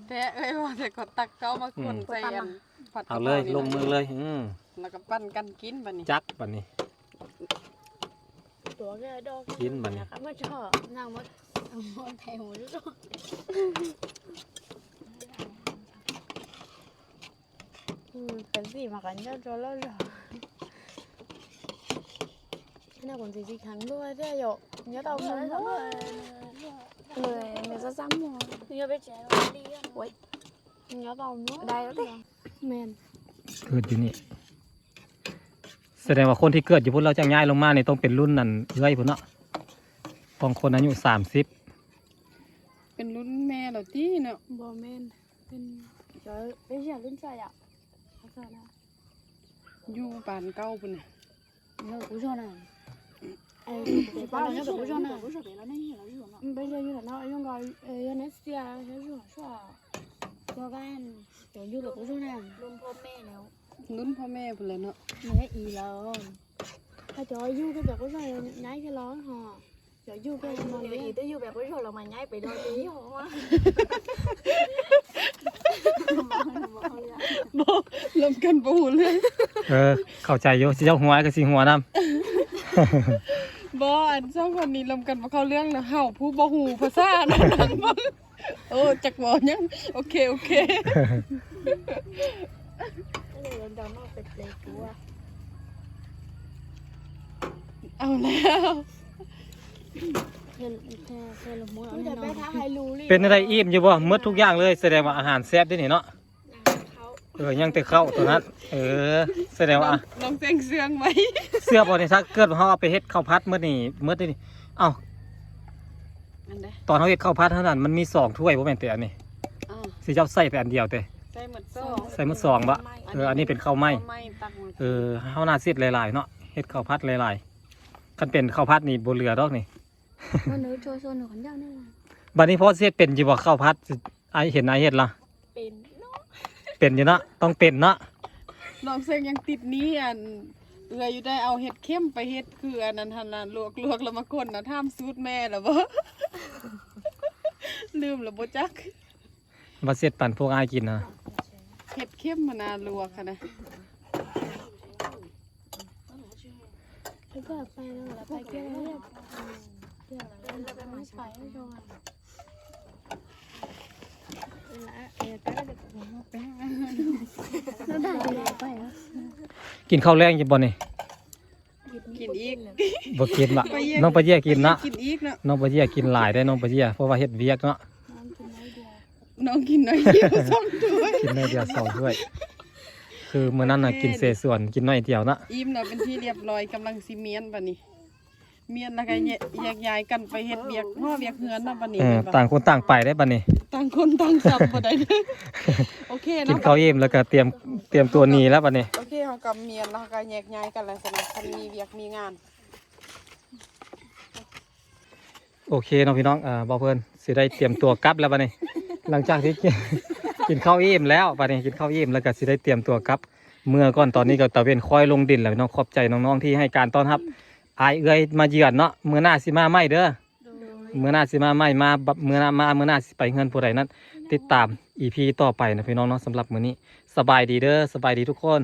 ແທ້ເອີຍ ວ່າແຕ່ກໍຕັກເຂົ້າມາຄົນໃສ່ອັນ ເອົາເລີຍ ລົງມືເລີຍ ອືມ ແລ້ວກໍປັນກັນກິນບັດນີ້ ຈັກບັດນີ້ ກິນບັດນີ້ ມາເຈາະ ນັ່ງໝົດ ໝົດໄຂ່ໝົດ ອືມ ເປັນສີມາກັນເຈົ້າ ເຈົ້າ ເຈົ້າ ເຈົ້າ ໜ້າຄົນສີສີຄັນດ້ວຍເດ້ໂຍ ເນຍເຕົ້າມັນດ້ວຍ ເອີຍ ເນຍຈະຊ້ຳຫົວ ເນຍໄປແຈະ ໂອ້ຍ ເນຍເຕົ້າມັນ ໄດ້ແລ້ວຕິ ແມ່ນ ເກີດຢູ່ນີ້ ສະແດງວ່າຄົນທີ່ເກີດຢູ່ພຸ້ນ ແລ້ວຈັ່ງຍ້າຍລົງມານີ້ ຕ້ອງເປັນລຸ້ນນັ້ນເອື້ອຍພຸ້ນເນາະ ຂອງຄົນອາຍຸສາມສິບ ເປັນລຸ້ນແມ່ແລ້ວຕິເນາະ ບໍ່ແມ່ນ ເປັນ ເປັນເສຍລຸ້ນຊາຍອະ ຢູ່ປານເກົ່າພຸ້ນນະ ເນາະ ກູຊອນນະ ເອີ ເປັນລຸ້ນພໍ່ແມ່ແລ້ວ ລຸ້ນພໍ່ແມ່ແລ້ວເນາະ ແມ່ອີແລ້ວ ເຂົາເຈົ້າຢູ່ ເຂົາເຈົ້າກໍຍ້າຍ ຍ້າຍກັນແລ້ວເນາະ ເຈົ້າຢູ່ແບບ ເອີ ເຈົ້າຢູ່ແບບບໍ່ຊົນລະມາ ຍ້າຍໄປນອນຢູ່ຫ້ອງ ບໍ່ ລົມກັນບໍ່ຮູ້ເລື່ອງ ເອີ ເຂົ້າໃຈຢູ່ ຊິເຈົ້າຫົວກໍຊິຫົວນຳ ບໍ່ ອັນສອງຄົນນີ້ລົມກັນບໍ່ເຂົ້າເລື່ອງ ແລ້ວເຮົາຜູ້ບໍ່ຮູ້ພາສານັ້ນ ໂອ້ ຈັກເວົ້າຫຍັງ ໂອເຄ ໂອເຄ ເອົາແລ້ວ ເປັນແນວໃດ ອີ່ມຢູ່ບໍ່? ໝົດທຸກຢ່າງເລີຍ ສະແດງວ່າອາຫານແຊບເດ້ນີ້ເນາະ. ເອີ ຍັງແຕ່ເຂົ້າຕົວນັ້ນ ເອີ ສະແດງວ່າ ນ້ອງແຈ້ງເຊື່ອງໄວ້ ເຊື່ອບໍ່ນີ້ ຖ້າເກີດວ່າເຮົາເອົາໄປເຮັດເຂົ້າຜັດໝົດນີ້ ໝົດນີ້ ເອົ້າ ອັນໃດ ຕອນເຮົາເຮັດເຂົ້າຜັດເທົ່ານັ້ນ ມັນມີສອງຖ້ວຍ ບໍ່ແມ່ນແຕ່ອັນນີ້ ເອີ ຊິເຈົ້າໃສ່ແຕ່ອັນດຽວເຕະ ໃສ່ໝົດສອງ ໃສ່ໝົດສອງບໍ? ເອີ ອັນນີ້ເປັນເຂົ້າໃໝ່ ເຂົ້າໃໝ່ຕັກມາ ເອີ ເຮົາໜ້າຊິເຮັດຫຼາຍໆເນາະ ເຮັດເຂົ້າຜັດຫຼາຍໆ ຄັນເປັນເຂົ້າຜັດນີ້ບໍ່ເຫຼືອດອກນີ້ ບັດນີ້ພໍຊິເຮັດເປັນຢູ່ບໍ່ເຂົ້າຜັດ? ອ້າຍເຫັນອ້າຍເຮັດລະ ເປັນເນາະ ເປັນຢູ່ເນາະ ຕ້ອງເປັນເນາະ. ນ້ອງເຊິ່ງຍັງຕິດໜີ້ອັນເອື້ອຍຢູ່ໄດ໋ ເອົາເຫັດເຂັມໄປເຮັດຄືອັນນັ້ນຫັ້ນນະ ລວກໆແລ້ວມາຄົນນະ ຖາມສູດແມ່ລະບໍ່ ລືມລະບໍ່ຈັກ ວ່າເຮັດປັນພວກອ້າຍກິນນະ ເຫັດເຂັມຫັ້ນນະ ລວກຫັ້ນນະ. ກິນເຂົ້າແລງຢູ່ບໍ່ນີ້? ກິນອີກ ບໍ່ກິນລະ ນ້ອງປາເຢຍກິນເນາະ ກິນອີກເນາະ ນ້ອງປາເຢຍກິນຫຼາຍເດ້ ນ້ອງປາເຢຍ ເພາະວ່າເຮັດວຽກເນາະ. ນ້ອງກິນໜ້ອຍດຽວສອງຖ້ວຍ ກິນໜ້ອຍດຽວສອງຖ້ວຍ. ຄືມື້ນັ້ນນະ ໂອເຄ ກິນເສສວນ ກິນໜ້ອຍດຽວເນາະ. ອີ່ມແລ້ວເປັນທີ່ຮຽບຮ້ອຍ ກຳລັງຊິມ້ຽນບາດນີ້ ມ້ຽນແລ້ວກໍແຍ- ແຍກຍ້າຍກັນໄປເຮັດວຽກ ຫໍວຽກເຮືອນເນາະບາດນີ້. ເອີ ແມ່ນບໍ່? ຕ່າງຄົນຕ່າງໄປໄດ້ບາດນີ້ ຕ່າງຄົນຕ່າງສັບບໍ່ໄດ້ເດີ້. ໂອເຄເນາະ ກິນເຂົ້າອີ່ມແລ້ວກໍຕຽມ ຕຽມຕົວໜີແລ້ວບາດນີ້. ໂອເຄ ເຮົາກໍມ້ຽນແລ້ວ ເຮົາກໍແຍກຍ້າຍກັນແລ້ວຊັ້ນນະ ຄັນມີວຽກມີງານ. ໂອເຄເນາະພີ່ນ້ອງ ເອີ ບ່າວເພິ່ນຊິໄດ້ຕຽມຕົວກັບແລ້ວບາດນີ້ ຫຼັງຈາກທີ່ກິນ ກິນເຂົ້າອີ່ມແລ້ວ ບາດນີ້ກິນເຂົ້າອີ່ມແລ້ວກໍຊິໄດ້ຕຽມຕົວກັບເມືອກ່ອນ. ຕອນນີ້ກໍຕາເວັນຄ້ອຍລົງດິນແລ້ວເນາະ. ຂອບໃຈນ້ອງໆທີ່ໃຫ້ການຕ້ອນຮັບອ້າຍເອື້ອຍມາເຢືອນເນາະ. ມື້ໜ້າຊິມາໃໝ່ເດີ້ ໂດຍ ມື້ໜ້າຊິມາໃໝ່ ມາ ມື້ໜ້າ ມາ ມື້ໜ້າຊິໄປເຮືອນຜູ້ໃດນັ້ນ ຕິດຕາມອີພີຕໍ່ໄປນະພີ່ນ້ອງເນາະ. ສຳລັບມື້ນີ້ ສະບາຍດີເດີ້ ສະບາຍດີທຸກຄົນ.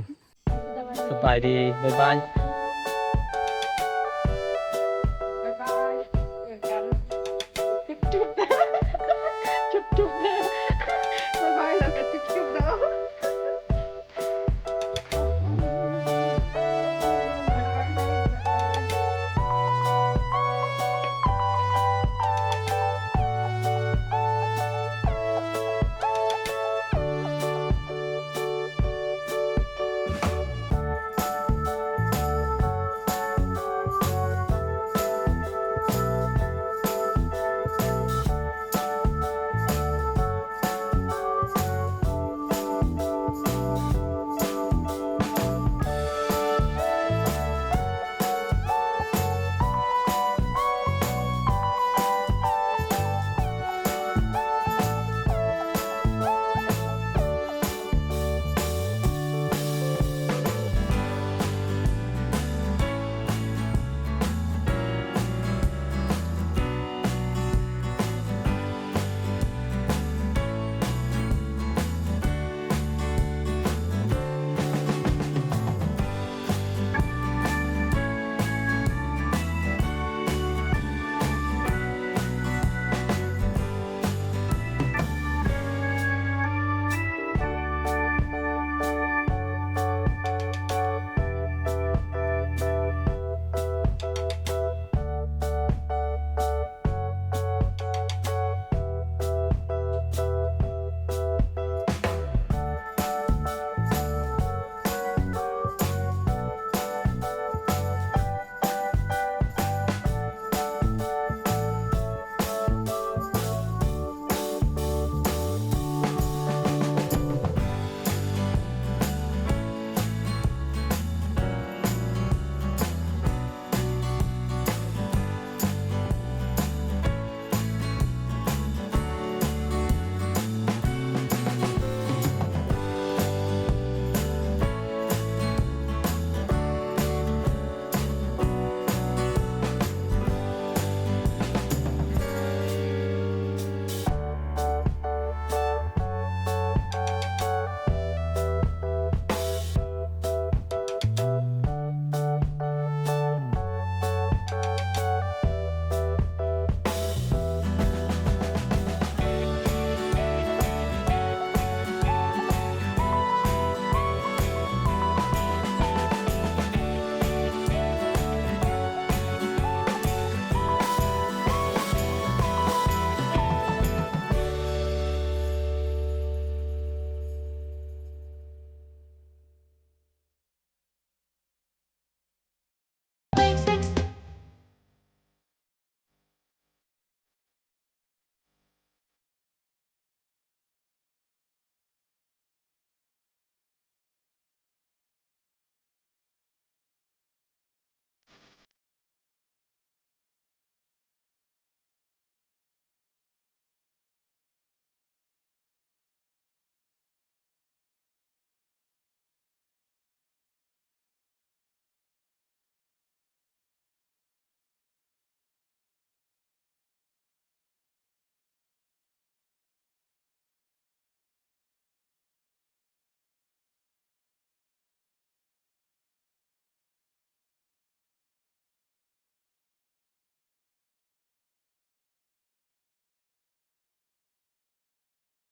ສະບາຍດີ ບາຍບາຍ.